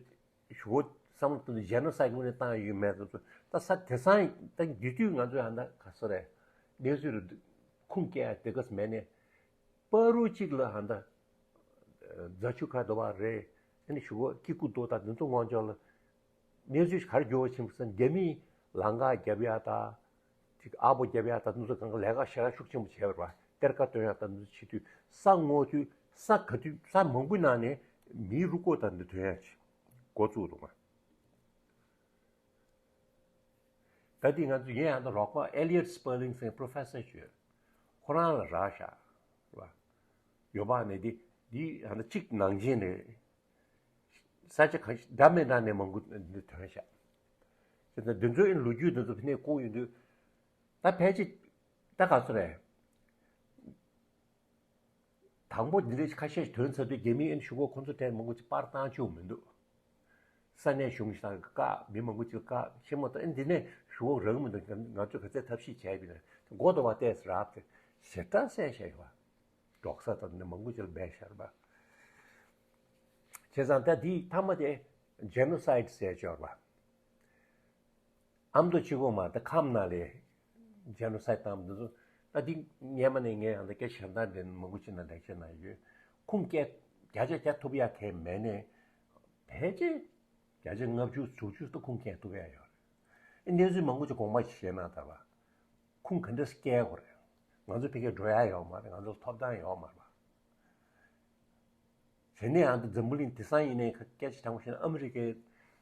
ཞུ་བོ་བསམ་བློ་བཏང་དུས་ཇེ་ནོ་སའིད་དངོས་གནས་བཏང་ཡོད་མེད་དེ་ཚོ་ད་ས་དེང་སང་ད་དེ་དུས་ང་ཚོས་ཧ་འདི་ག་ཚོད་རེད། གནས་ཚུལ་ལ་ཁུངས་སྐྱེལ་ཡ་དེ་ག་ཚོད་མེད་ནས། བར་དུ་གཅིག་ལ་ཧ་འདི་རྫ་ཆུ་ཁ་འདོ་བ་རེད། ཨ་ནི་ཞུ་བོ་ཀི་ཀུ་ཏོ་དང་འདི་ཚོ་དངོས་ཕྱོགས་ལ་གནས་ཚུལ་ག་རེ་འགྱུར་བ་ཕྱིན་པ་ཟེར་ན་རྒྱ་མིས་ལམ་ཁ་རྒྱབ་ཡ་དང་། ཅིག་ཨ་བོ་རྒྱབ་ཡ་དང་འདི་ཚོ་གང་ག་ལས་ཀ་ཞེ་དྲག་ཤུགས་ཆེན་པོ་བྱས་པ་རེད་བ། གཏེར་ཁ་བཏོན་ཡ་དང་འདི་ཚོ་བྱེད་དུས་ས་སྔོག་དུས་ས་ག་དུས་ས་མང་པོའི་ནང་ནས་མིའི་རུས་ཁོག་དང་འདི་ཐོན་ཡ་ཅིག་འགོ་བཙུགས་འདུག་ག་ད་དེ་ང་ཚོ་ངའི་ཧ་ད་རོགས་པ་Eliot Sperling ཟེར་པྲོ་ཕེ་སར་ཅིག་ཡོད། ཁོ་རང་ལ་རག་ཤག་རེད་པ། ཡོད་པ་ནས་དེ་དེ་ཧ་ད་གཅིག་ནང་བཞིན་རེད། ས་ཆ་གང་ཞིག་འདྲ་མི་འདྲ་ནས་མང་པོ་འདི་ཐོན་ཤག་དེ་ད་འདི་ཚོ་ཨིན་ལོ་རྒྱུས་འདི་ཚོ་ཕ་ནས་བཀོད་ཡོང་དུས། ད་ཕལ་ཆེར་ད་ག་ཚོད་རེད། དང་པོ་འདི་འདྲའི་ཁ་ཤས་ཤིག་ཐོན་ཚར་དུས་རྒྱ་མིའི་ཨིན་གཞུག་གུ་ཁོ་ཚོ་གྲས་མང་པོ་ཅིག་པར་བཏང་བཅུག་མི་འདུག་ས་གནས་གཞུང་ཞིག་དང་བཀག་མི་མང་པོ་ཅིག་བཀག་ཤེས་མོ་ད་ཨིན་འདི་ནས་གཞུག་གུ་རག་མི་འདུག་ང་ཚོས་ག་ཚད་ཐབས་ཤེས་བྱས་པ་ཡིན་ན་མགོ་དོ་བ་བལྟས་རབ་དེ་ཞེ་དྲག་གསལ་བཤད་ཡོད་པ། འབྲོག་ས་དང་འདི་མང་པོ་ཅིག་ལ་སྦས་ཤར་བ། བྱས་ཙང་ད་འདི་མཐའ་མ་དེ་genocide་ཟེར་ཆོག་པ། ཨ་མདོ་གཅིག་པོ་མ་ད་ཁམས་ནང་ལ་genocide་བཏང་འདི་ཚོ། ད་འདི་སྔས་མ་ནས་ངས་ཡང་ད་སྐད་ཆ་ད་འདི་མང་པོ་ཅིག་ན་ལེགས་བཤད་གནང་ཡོད། ཁུངས་སྐྱེལ་བརྒྱ་ཆ་བརྒྱ་ཐུབ་ཡ་གལ་མེད་ནས་ཕལ་ཆེར་བརྒྱ་ཆ་ལྔ་བཅུ་དྲུག་ཅུ་ད་ཁུངས་སྐྱེལ་ཐུབ་ཡ་ཡོད་རེད། གནས་ཚུལ་མང་པོ་ཅིག་དགོངས་པ་ཞིག་བཞེས་གནང་ད་པ། ཁུངས་ག་འདྲ་སྐྱེལ་དགོས་རེད། ང་ཚོ་ཕ་གིར་འགྲོ་ཡ་ཡོད་མ་རེད། ང་ཚོ་ལ་ཐོབ་ཐང་ཡོད་མ་རེད་པ། དེ་ནས་ཡང་འཛམ་བུ་གླིང་དེང་སང་ཡིན་ནའི་སྐད་ཆ་དྲང་པོ་བཤད་ན་ཨ་མི་རི་ཀའི་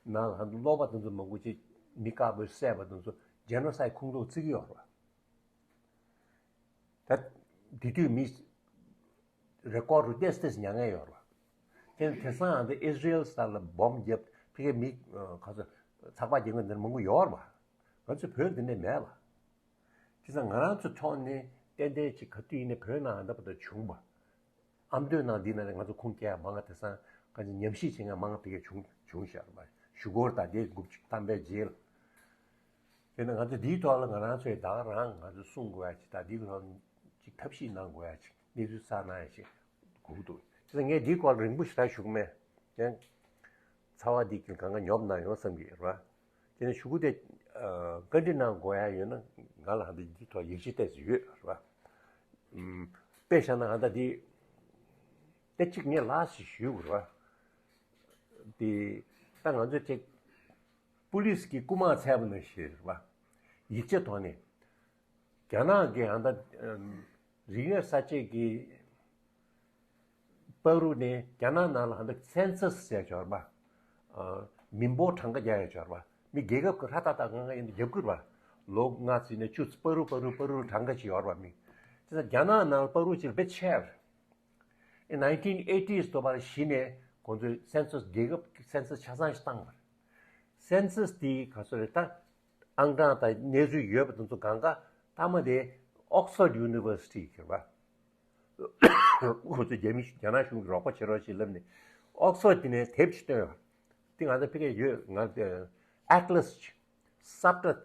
ནང་ལ་ཀློག་པ་དེ་ཚོ་མང་པོ་ཅིག་མི་དཀར་པོས་བསད་པ་དེ་ཚོ་genocide་ཁུངས་གཏོགས་བརྩི་གི་ཡོད་རེད་པ། ད་དེ་དུས་མི་record་རུ་ཏེས་ཏེས་ཉར་མཁན་ཡོད་རེད་པ། དེ་དེང་སང་ཡང་འདི་ཨིས་ར་ཨེལ་ས་ལ་bomb་བརྒྱབ་ཕ་གིའི་མི་ག་ཚོད་ཚགས་པར་རྒྱག་མཁན་འདི་མང་པོ་ཡོད་རེད་པ། ང་ཚོ་བོད་འདི་ནས་མེད་པ། དེ་ཙང་ང་རང་ཚོ་ཐོག་ནས་ཏན་ཏན་ཅིག་ག་དུས་ཡིན་ནའི་བོད་ནང་ད་བར་དུ་བྱུང་བ། ཨ་མདོའི་ནང་འདི་ནང་ནས་ང་ཚོ་ཁུངས་སྐྱེལ་མང་ང་དེང་སང་ག་ཚོད་ཉམས་ཞིབ་བྱེད་མཁན་མང་ང་དེ་གས་བྱུང་བྱུང་ཤག་རེད་པ། གཞུག་གུར་ད་ལྟའི་དགུ་བཅུ་ཐམ་པའི་རྗེས་ལ། དེ་ནས་ང་ཚོ་འདིའི་ཐོག་ལ་ང་རང་ཚོས་ད་རང་ང་ཚོ་སྲུང་དགོས་ཡ་ཅིག་ད་འདིའི་ཐོག་ཅིག་ཐབས་ཤེས་གནང་དགོས་ཡ་ཅིག་གནས་ཚུལ་གསར་གནང་ཡ་ཅིག་དགོས་ཀྱི་འདུག་དེ་ཚོ་ངས་འདིའི་སྐོར་རིང་པོ་ཞེ་དྲག་ཞུ་གི་མེད། ཡང་ཚ་བ་འདི་གི་གང་ག་ཉོབ་གནང་ཡོང་བསམ་གི་རེད་པ། དེ་ནས་ཞུ་གུ་དེ་བཀའ་འདྲི་གནང་དགོས་ཡ་ཡོད་ན་ང་ལ་ཧ་ད་འདི་ཐོག་ཡིག་ཆ་ཏོག་ཙམ་ཡོད་རེད་པ། ཨམ། དཔེ་བཞག་ན་ཧ་ད་འདི་དེ་གཅིག་ངས་ལགས་ཤིག་ཞུ་དགོས་རེད་པ། དེ་ད་ང་ཚོས་ཅིག་པུ་ལིས་ཀྱི་རྐུ་མ་བཙལ་བ་ནང་བཞིན་རེད་པ། ཡིག་ཆ་ཐོག་ནས། རྒྱ་ནག་གི་ཨ་ད་རིག་གནས་གསར་བརྗེ་གི་བར་དུ་ནས་རྒྱ་ནག་ནང་ལ་ཨ་ད་census་ཟེར་ཡ་ཅིག་ཡོད་རེད་པ། མི་འབོར་གྲངས་ཀ་རྒྱག་ཡ་ཅིག་ཡོད་རེད་པ། མི་རྒྱལ་ཁབ་ཀྱི་ཧྲ་ཏག་ཏག་ང་ང་ཡིན་དུ་རྒྱབ་ཀྱི་རེད་པ། ལོ་ལྔ་ཙམ་ནས་བཅུ་ཙམ་བར་དུ་བར་དུ་བར་དུ་གྲངས་ཀ་ཅིག་ཡོད་རེད་པ་མི། དེ་ཚོ་རྒྱ་ནག་ནང་ལ་བར་དུ་ཅིག་དཔེ་ཆེ་བ་རེད། ཨེ་nineteen eighties་དུ་བར་གཞི་ནས་ཁོང་ཚོས་census་རྒྱལ་ཁབ་ཀྱི་census་ཆ་ཚང་ཞིག་བཏང་བ་རེད། census་དེའི་ག་ཚོད་རེད་ད། ཨང་གྲངས་དང་གནས་ཚུལ་ཡོད་པ་དེ་ཚོ་གང་ག་མཐའ་མ་དེ་Oxford University་ཁྱེར་བ། ཁོ་ཚོས་རྒྱ་མི་རྒྱ་ནག་གཞུང་གི་རོགས་པ་བྱེད་རོགས་བྱེད་ལབ་ནས་Oxford་དེ་ནས་དེབ་ཅིག་བཏོན་ཡོད། དེ་ང་ཚོ་ཕ་གིར་ཡོད་ང་ཚོ་Atlas་ཅིག་ས་བཀྲ་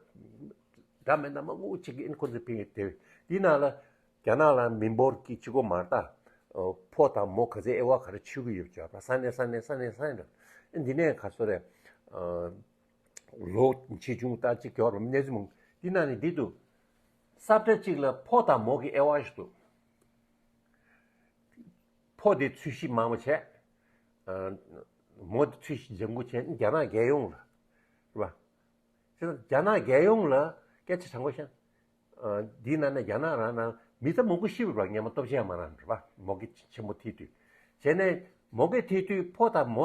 འདྲ་མི་འདྲ་མང་པོ་ཅིག་ཨིན་ཁོ་ཚོས་ཕ་གིར་དེབ་དེའི་ནང་ལ་རྒྱ་ནག་ལ་མི་འབོར་གྱི་གཅིག་པོ་མ་རེད་ད། ཕོ་དང་མོ་ག་ཚོད་དབྱེ་བ་ག་རེ་ཕྱེ་གི་ཡོད་ཅེས་པ་ས་གནས་ས་གནས་ས་གནས་ས་གནས་འདྲ་འདི་ནས་ག་ཚོད་རེད། ལོ་ཆེ་ཆུང་ལྟར་གཅིག་ཡོད་རེད་གནས་ཚུལ་མང་། འདི་ནང་ནས་འདི་འདུག་ས་བཀྲ་གཅིག་ལ་ཕོ་དང་མོ་གི་དབྱེ་བ་ཞིག་འདུག་ཕོ་དེ་ཚོས་གཞི་མང་པོ་བྱས། མོ་དེ་ཚོས་གཞི་ལྗང་ཁུ་བྱས་རྒྱ་ནག་རྒྱལ་ཡོངས་ལ། རེད་པ། དེ་ནས་རྒྱ་ནག་རྒྱལ་ཡོངས་ལ་སྐད་ཆ་དྲང་པོ་བཤད། འདིའི་ནང་ནས་རྒྱ་ནག་རང་ནང་མི་ཚང་མང་པོ་ཤི་བ་རེད་པ། སྔོན་མ་ལྟོ་ཆས་མ་རག་རེད་པ། མོ་གེ་ཆེན་པོ་ཐེབས་དུས། བྱས་ནས་མོ་གེ་ཐེབས་དུས་ཕོ་དང་མོ་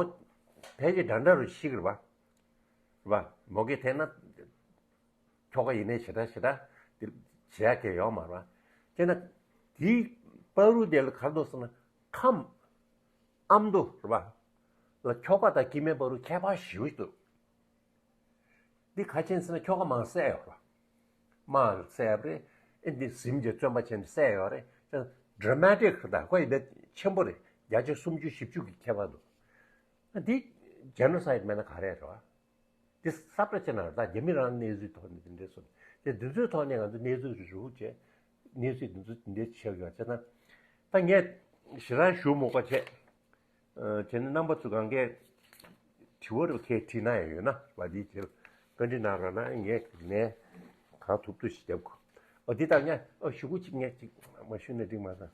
ཕལ་ཆེར་འདྲ་འདྲ་རུ་ཤི་གི་རེད་པ། རེད་པ། མོ་གེ་ཐེབས་ན་ཁྱོ་ག་ཡིན་ནའི་ཞེ་དྲག་ཞེ་དྲག་དེ་བྱེད་ཡ་གང་ཡང་ཡོད་མ་རེད་པ། བྱས་ན་དེའི་བར་དུ་དེ་ལ་ག་རེ་འདུག་ཟེར་ན་ཁམས་ཨ་མདོ་རེད་པ། ལ་ཁྱོ་ག་དང་སྐྱེ་དམན་བར་དུ་ཁྱད་པར་ཞེ་པོ་ཞིག་འདུག་འདི་ག་རེ་བྱས་ཟེར་ན་ཁྱོ་ག་མང་བསད་ཡོད་རེད། དམངས་བསད་ཡོད་རེད། ཨེ་འདི་གཟིམ་གྱི་བཙོན་པ་བྱས་ནས་བསད་ཡོད་རེད། ཅང་dramatic་རེད་ད། ཁོ་ཡི་དཔེ་ཆེན་པོ་རེད། བརྒྱ་ཆ་སུམ་ཅུ་བཞི་བཅུ་གི་ཁྱད་པར་འདུག་འདི་genocide་མེད་ན་ག་རེ་རེད་བ། འདི་ས་བཀྲ་ཅན་རེད་ད། རྒྱ་མི་རང་གནས་ཚུལ་ཐོག་ནས་འདི་འདྲས་སོང་། དེ་འདི་ཚོའི་ཐོག་ནས་ང་ཚོ་གནས་ཚུལ་རུ་རུ་བྱས། གནས་ཚུལ་འདི་ཚོ་འདི་འདྲས་ཆགས་ཡོད་བྱས་ན། ད་ངས་ཞེ་དྲག་ཞུ་མོ་པ་བྱས། བྱས་ན་རྣམ་པ་ཚོ་གང་གས་དྲི་བ་རེ་ཁས་དྲིས་ན་ཡང་ཡོད་ན་བ་འདིའི་རྗེས་བཀའ་འདྲི་གནང་རོགས་གནང་། ངས་ནས་གང་ཐུབ་ཐུབ་ཞིག་རྒྱབ་དགོས། ཨོ་འདི་ལྟར་ངས་ཨོ་ཞུ་གུ་གཅིག་ངས་གཅིག་མ་ཞུས་ན་འགྲིག་མ་སོང་།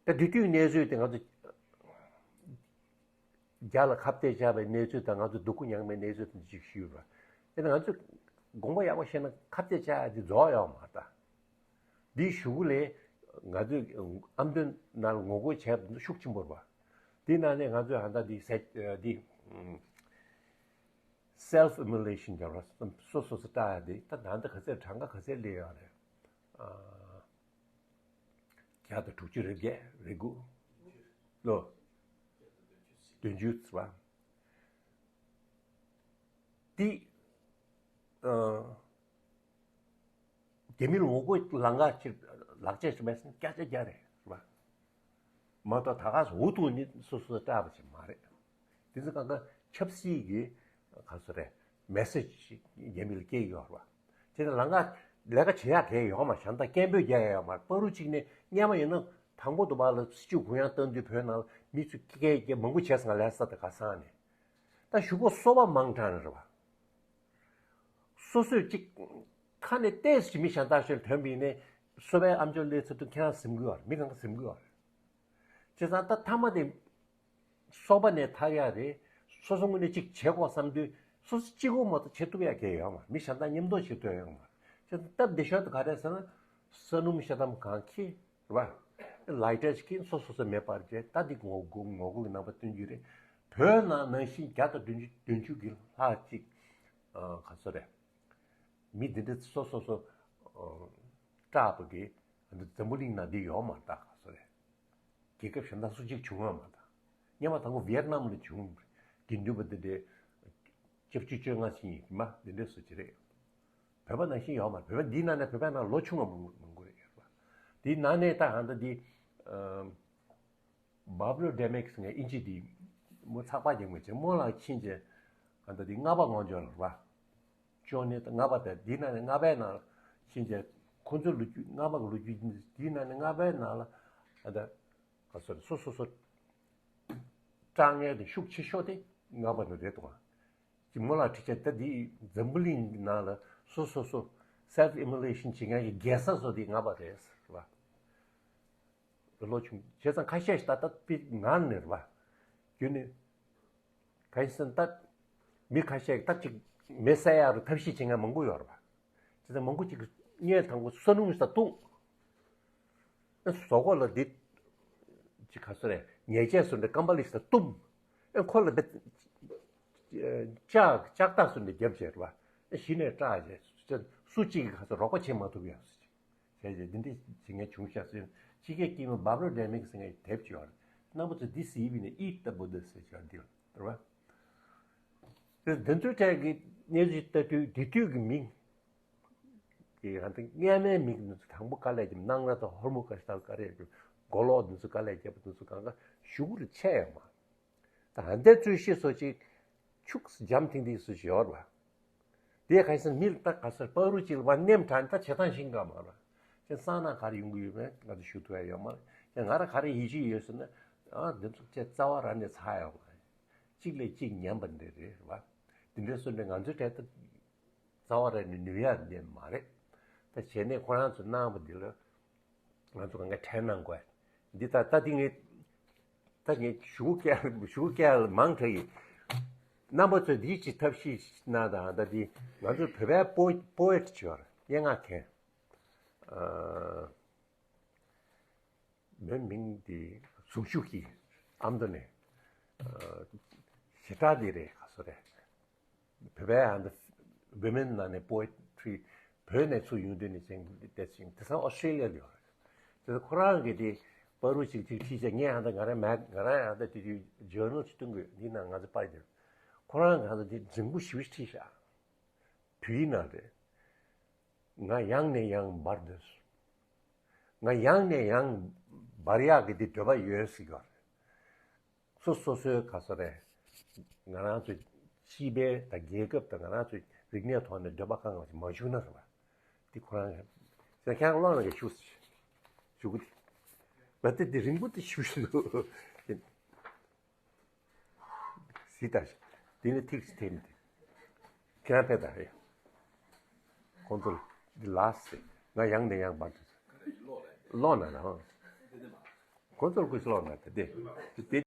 ད་དེ་དུས་གནས་ཚུལ་དེ་ང་ཚོ་རྒྱ་ལ་ཁ་གཏད་བཅག་པའི་གནས་ཚུལ་དང་ང་ཚོ་སྡུག་གུ་མྱངས་པའི་གནས་ཚུལ་དེ་ཅིག་ཞུས་པ། དེ་ནས་ང་ཚོས་དགོངས་པ་ཡག་པོ་བཞེས་ན་ཁ་གཏད་བཅག་ཡ་དེ་རྫོགས་ཡོད་མ་རེད་ད། འདིའི་གཞུག་གུ་ལས་ང་ཚོས་ཨ་མདོའི་ནང་ལ་ངོ་རྒོལ་བྱས་པ་ཤུགས་ཆེན་པོ་རེད་པ། འདི་ནང་ནས་ང་ཚོས་ཧ་ད་འདི་ཟས་འདི་ self immolation ཟེར་བ། སོ་སོ་སོ་སྐྲག་ཡ་དེ་ད་ད་ལྟ་ག་ཚད་གྲངས་ཀ་ག་ཚད་སླེབས་ཡོད་རེད། ཨ། བརྒྱ་དང་དྲུག་ཅུ་རེ་བརྒྱད་རེ་དགུ། ལོ། བདུན་ཅུ་ཚེ་བ། དེ། ཨ། རྒྱ་མི་ལ་ངོ་རྒོལ་ལང་ཀ་ཅིག་ལག་ཆ་ཞིག་མེད་ཟིན་སྐྱ་ཆ་རྒྱ་རེད་རེད་བ། མ་གཏོགས་ད་ག་སུ་འུ་ཐུག་ནི་སོ་སོ་སྐྲག་པ་ཞིག་མ་རེད། དེ་ཚོ་གང་ག་ཆབ་སྲིད་ཀྱི་ག་སུ་རེད། མེ་སེ་ཇི་ཞིག་རྒྱ་མི་ལ་སྐྱེལ་ཡོད་རེད་བ། དེ་ནི་ལང་ཀ་ལས་ཀ་བྱེད་ཡག་གས་ཡོད་མ། ཞང་ད་སྐད་འབོད་རྒྱག་ཡག་ཡོད་མ། པ་རུ་གཅིག་ནས་སྔན་མ་ཡིན་ན་དང་པོ་དུ་བ་ལ་སྲིད་ཇུས་གུ་ཡངས་བཏང་དུས་བོད་ནང་མི་ཚོས་སྐད་རྒྱག་མང་པོ་བྱས་སོང་། ལས་ས་དེ་ག་སང་ནས་ད་གཞུག་གུ་སོ་པ་མང་དྲགས་ནས་རེད་བ། སོ་སོས་གཅིག་ཁ་ནས་ཏོག་ཙམ་མི་གཞན་དག་ཤོད་ཐོན་པ་ཡིན་ནའི་སོ་པའི་ཨམ་ཅོག་སླེབས་ཚར་དུས་ཁྱེད་རང་ཟིན་གྱི་ཡོད་རེད། མི་གང་ག་ཟིན་གྱི་ཡོད་རེད། བྱས་ཙང་ད་མཐའ་མ་དེ་སོ་པ་ནས་ཐར་ཡག་རེད། སོ་སོ་ངོས་ནས་གཅིག་བྱེད་དགོས་བསམ་དུས་སོ་སོ་གཅིག་པོ་མ་གཏོགས་བྱེད་ཐུབ་ཡག་གང་ཡང་ཡོད་མ་རེད། མི་གཞན་དག་མཉམ་དུ་བྱེད་ཐུབ་ཡག་ཡོད་མ་རེད། བྱས་ཙང་སྟབས་བདེ་ཤོས་དེ་ག་རེད་ཟེར་ན་ས་སྣུམ་ཤ་དམ་གང་ཁྱི། རེད་བ། ལའི་ཊར་ཞིག་གིས་སོ་སོ་སོ་མེ་འབར་བྱས། ད་འདི་ངོ་རྒོལ་ངོ་རྒོལ་གྱི་རྣམ་པ་སྟོན་རྒྱུ་རེད། བོད་ནང་ནང་བཞིན་བརྒྱ་དང་བདུན་ཅུ་བདུན་ཅུ་གི་ལྷག་ཅིག་ཨ། ག་ཚོད་རེད། མི་འདི་འདྲ་སོ་སོ་སོ་ཨ། སྐྲག་པ་གི་འཛམ་བུ་གླིང་ནང་འདི་ཡོད་མ་རེད། ད་ག་ཚོད་རེད། རྒྱལ་ཁབ་གཞན་དག་སུ་གཅིག་བྱུང་བ་མ་རེད། ད་སྔོན་མ་དང་པོ་ཝི་ཡེད་ནམ་ལ་བྱུང་། དགེ་འདུན་པ་འདི་འདྲའི་བཅུ་བཅུ་བཅོ་ལྔ་ཕྱིན་ཡིན་མ་འདི་འདྲའི་སུ་ཅི་རེད། བོད་པ་ནང་བཞིན་ཡོད་མ་རེད། བོད་པ་འདིའི་ནང་ནས་བོད་པའི་ནང་ལོ་ཆུང་བ་མང་མང་པོ་རེད། དེའི་ནང་ནས་ད་ཧ་ད་འདི་ཨ། བྷབ་རོ་ཌེ་མིག་ཟེར་མཁན་ཨིན་ཇི་དེ་མོ་ཚགས་པར་རྒྱག་མཁན་ཅིག་མོ་ལ་ཕྱིན་རྗེས་ཨ་ད་དེ་ལྔ་པ་ངོ་འཇོག་ལ་ར། ཅོ་ནེ་ལྔ་པ་དེ་དེ་ནང་ནས་ལྔ་པའི་ནང་ལ་ཕྱིན་རྗེས་ཁོ་ཚོའི་ལོ་རྒྱུས་ལྔ་པ་གི་ལོ་རྒྱུས་དེ་ནང་ནས་ལྔ་པའི་ནང་ལ་ཨ་ད་ག་སོ་རེད། སོ་སོ་སོ་སྐྲག་ངལ་དེ་ཤུགས་ཆེ་ཤོས་དེ་ལྔ་པ་ནང་རེད་འདུག་ཨ། ཅི་མོ་ལ་ཁྲིད་བྱས་ད་དེ་འཛམ་བུ་གླིང་གི་ནང་ལ་སོ་སོ་སོ་སེལ་ཕི་ཨི་མོ་ལེ་ཤན་བྱེད་མཁན་གྱི་རྒྱལ་ས་བཟོ་དེ་ལྔ་པ་རེད་ཟེར་བ། ལོ་ཆུང་བྱས་ཙང་ཁ་ཤས་ཤིག་ད་ལྟ་དཔེ་ངར་ནས་རེད་བ། རྒྱུ་ནི། ག་ཡིན་ཟེར་ན་ད་མི་ཁ་ཤས་ད་ཅིག་མེ་བསད་ཡག་རུ་ཐབས་ཤེས་བྱེད་མཁན་མང་པོ་ཡོད་རེད་བ། བྱས་ཙང་མང་པོ་ཅིག་གིས་དང་པོ་སོ་སྣུམ་ཞིག་ད་བཏུང་། ཨེ་ཟོག་གོ་ལ་འདི་ཅིག་ག་སོ་རེད། ཉལ་ཆས་སུ་འདྲ་སྐམ་པ་ལི་ཞིག་ད་བཏུམ། ཨེ་ཁོ་ལ་འདི་ལྕགས་ལྕགས་ཐག་སུ་འདྲ་བརྒྱབ་བྱས་རེད་བ། ཨེ་གཞི་ནས་སྐྲག་བྱས་སུ་སུ་གཅིག་གིས་ག་སོ་རོགས་པ་བྱེད་མ་ཐུབ་ཡག་སུ་ཅིག་བྱས་རྗེས་འདི་འདྲ་བྱེད་མཁན་བྱུང་ཤག་ཟེར། ཕྱི་རྒྱལ་སྐྱེས་མ་བྷབ་རོ་ཌེ་མིག་ཟེར་མཁན་དེབ་ཅིག་ཡོད་རེད། རྣམ་པ་ཚོ་འདི་གཟིགས་པ་ཡིན་ན་Eat the Buddha ཟེར་ཅིག་ཡོད་འདི་ལ་རེད་བ། དེ་འདི་ཚོའི་གྲས་ཀྱི་གནས་ཚུལ་ལྟ་དུས་དེ་དུས་ཀྱི་མི་གི་ཧ་ད་སྔ་མའི་མི་གི་འདི་ཚོ་དང་པོ་དཀའ་ལས་བརྒྱབ། སྣང་ར་དང་ཧོར་མོ་དཀའ་ལས་དཀའ་ལས་བརྒྱབ། མགོ་ལོག་འདི་ཚོ་དཀའ་ལས་བརྒྱབ་པ་འདི་ཚོ་གང་ག་གཞུག་གུ་རུ་ཆད་ཡོད་མ། ད་ཧ་འདས་ཚོའི་ཤེས་སོ་ཅིག་ཕྱུགས་འཇམ་ཐིང་ཐིང་སུ་ཞིག་ཡོད་རེད་བ། དེ་ག་ཡིན་ཟེར་ན་མི་ལ་ད་ག་སར་པ་རུ་གཅིག་ལ་བ་ནེམ་དྲག་ནས་ད་བྱེད་སྟངས་ཤིང་ག་མ་རེད། ཅེ་སང་ན་ག་རེ་ཡོང་གི་ཡོད་མེད་ང་ཚོ་ཞུ་ཐུབ་ཡ་ཡོད་མ་རེད། ཅེ་ང་ར་ག་རེ་ཡིད་ཆེས་ཡོད་ཟེར་ན་ཨ་འདི་ཚོ་ཅེ་རྩ་བ་ར་ནས་ཚར་ཡོད་མ་རེད། གཅིག་ལས་གཅིག་ཉམས་པ་འདི་རེད་བ། འདི་འདྲའི་སུ་འདྲ་ང་ཚོའི་གྲས་ད་རྩ་བ་ར་ནས་ནུས་ཡ་འདི་མ་རེད། ད་བྱས་ནས་ཁོ་རང་ཚོ་གནང་བ་འདི་ལ། ང་ཚོ་གང་ག་ཁྲལ་གནང་དགོས། འདི་ལྟ་ལྟ་འདི་ངས་ད་ངས་ཞུ་སྐལ་ཞུ་སྐལ་མང་དྲགས་ཡིན། རྣམ་པ་ཚོས་འདི་ཅི་ཐབས་ཤེས་གནང་དང་། ད་འདི་ང་ཚོ་བོད་པའི་པོ་པོ་ཨེ་ཊི་ཅིག་ཡོད་རེད། སྙན་ངག་མཁན། ཨ། མོའི་མིང་འདི་ཟུང་ཞུགས་ཀྱི་ཨ་མདོ་ནས། ཨ། ཞེ་དྲག་འདི་རེད། ག་སོ་རེད། བོད་པའི་ཨ་ནི་ཝི་མེན་ནང་ནས་པོ་ཨེ་ཊི་རི་བོད་ནས་ཚུར་ཡོང་དུས་ནས་ཅིང་བལྟས་ཤིང་དེང་སང་ཨོ་སི་ཀྲེ་ལི་ཡ་ལ་ཡོད་རེད། དེ་ཚོ་ཁོ་རང་གིས་དེ་པ་རུ་ཅིག་ཅིག་ཁྲིད་བྱས། ངས་ཨ་ད་ང་རང་མ་ང་རང་ཨ་ད་དེ་དུས་ཇར་ནལ་ཅིག་བཏོན་དགོས། འདི་ནང་ང་ཚོ་པར་རྒྱབ། ཁོ་རང་གིས་ཨ་ད་དེ་རྫིང་བུ་ཞེ་པོ་ཅིག་ཁྲིད་བཞག་བོད་ཡིག་ནང་རེད། ང་ཡང་ནས་ཡང་འབར་འདོད། ང་ཡང་ནས་ཡང་འབར་ཡག་གི་དེ་འདོད་པ་ཡོད་ཟེར་གྱི་ཡོད་རེད། སོ་སོ་སོའི་ག་ས་རེད། ང་རང་ཚོའི་སྤྱི་པའི་དང་རྒྱལ་ཁབ་དང་ང་རང་ཚོའི་རིག་གནས་ཐོག་ནས་འདོད་པ་གང་གང་ཞིག་མ་བཞུགས་ན་རེད་བ། འདི་ཁོ་རང་ཟེར་ཁྱེད་རང་ཀློག་ན་ག་ཞུ་ཞུ་གི་དེ། ང་དེ་དེ་རིང་པོ་དེ་ཞུ་ཞུ་འདུག་གཟིགས་ད། དེ་ནི་ཐིག་ཐེམ་དེ། ཁྱེད་རང་ཕེབས་ད་ཧེ། ཁོང་ཚོ་འདི་ལ་སེ། ང་ཡང་ནས་ཡང་འབར་དུ། ཀློག་ན་ན། ཁོང་ཚོར་ཀུ་ཤ་ལོག་ན་དེ་དེ་དེ།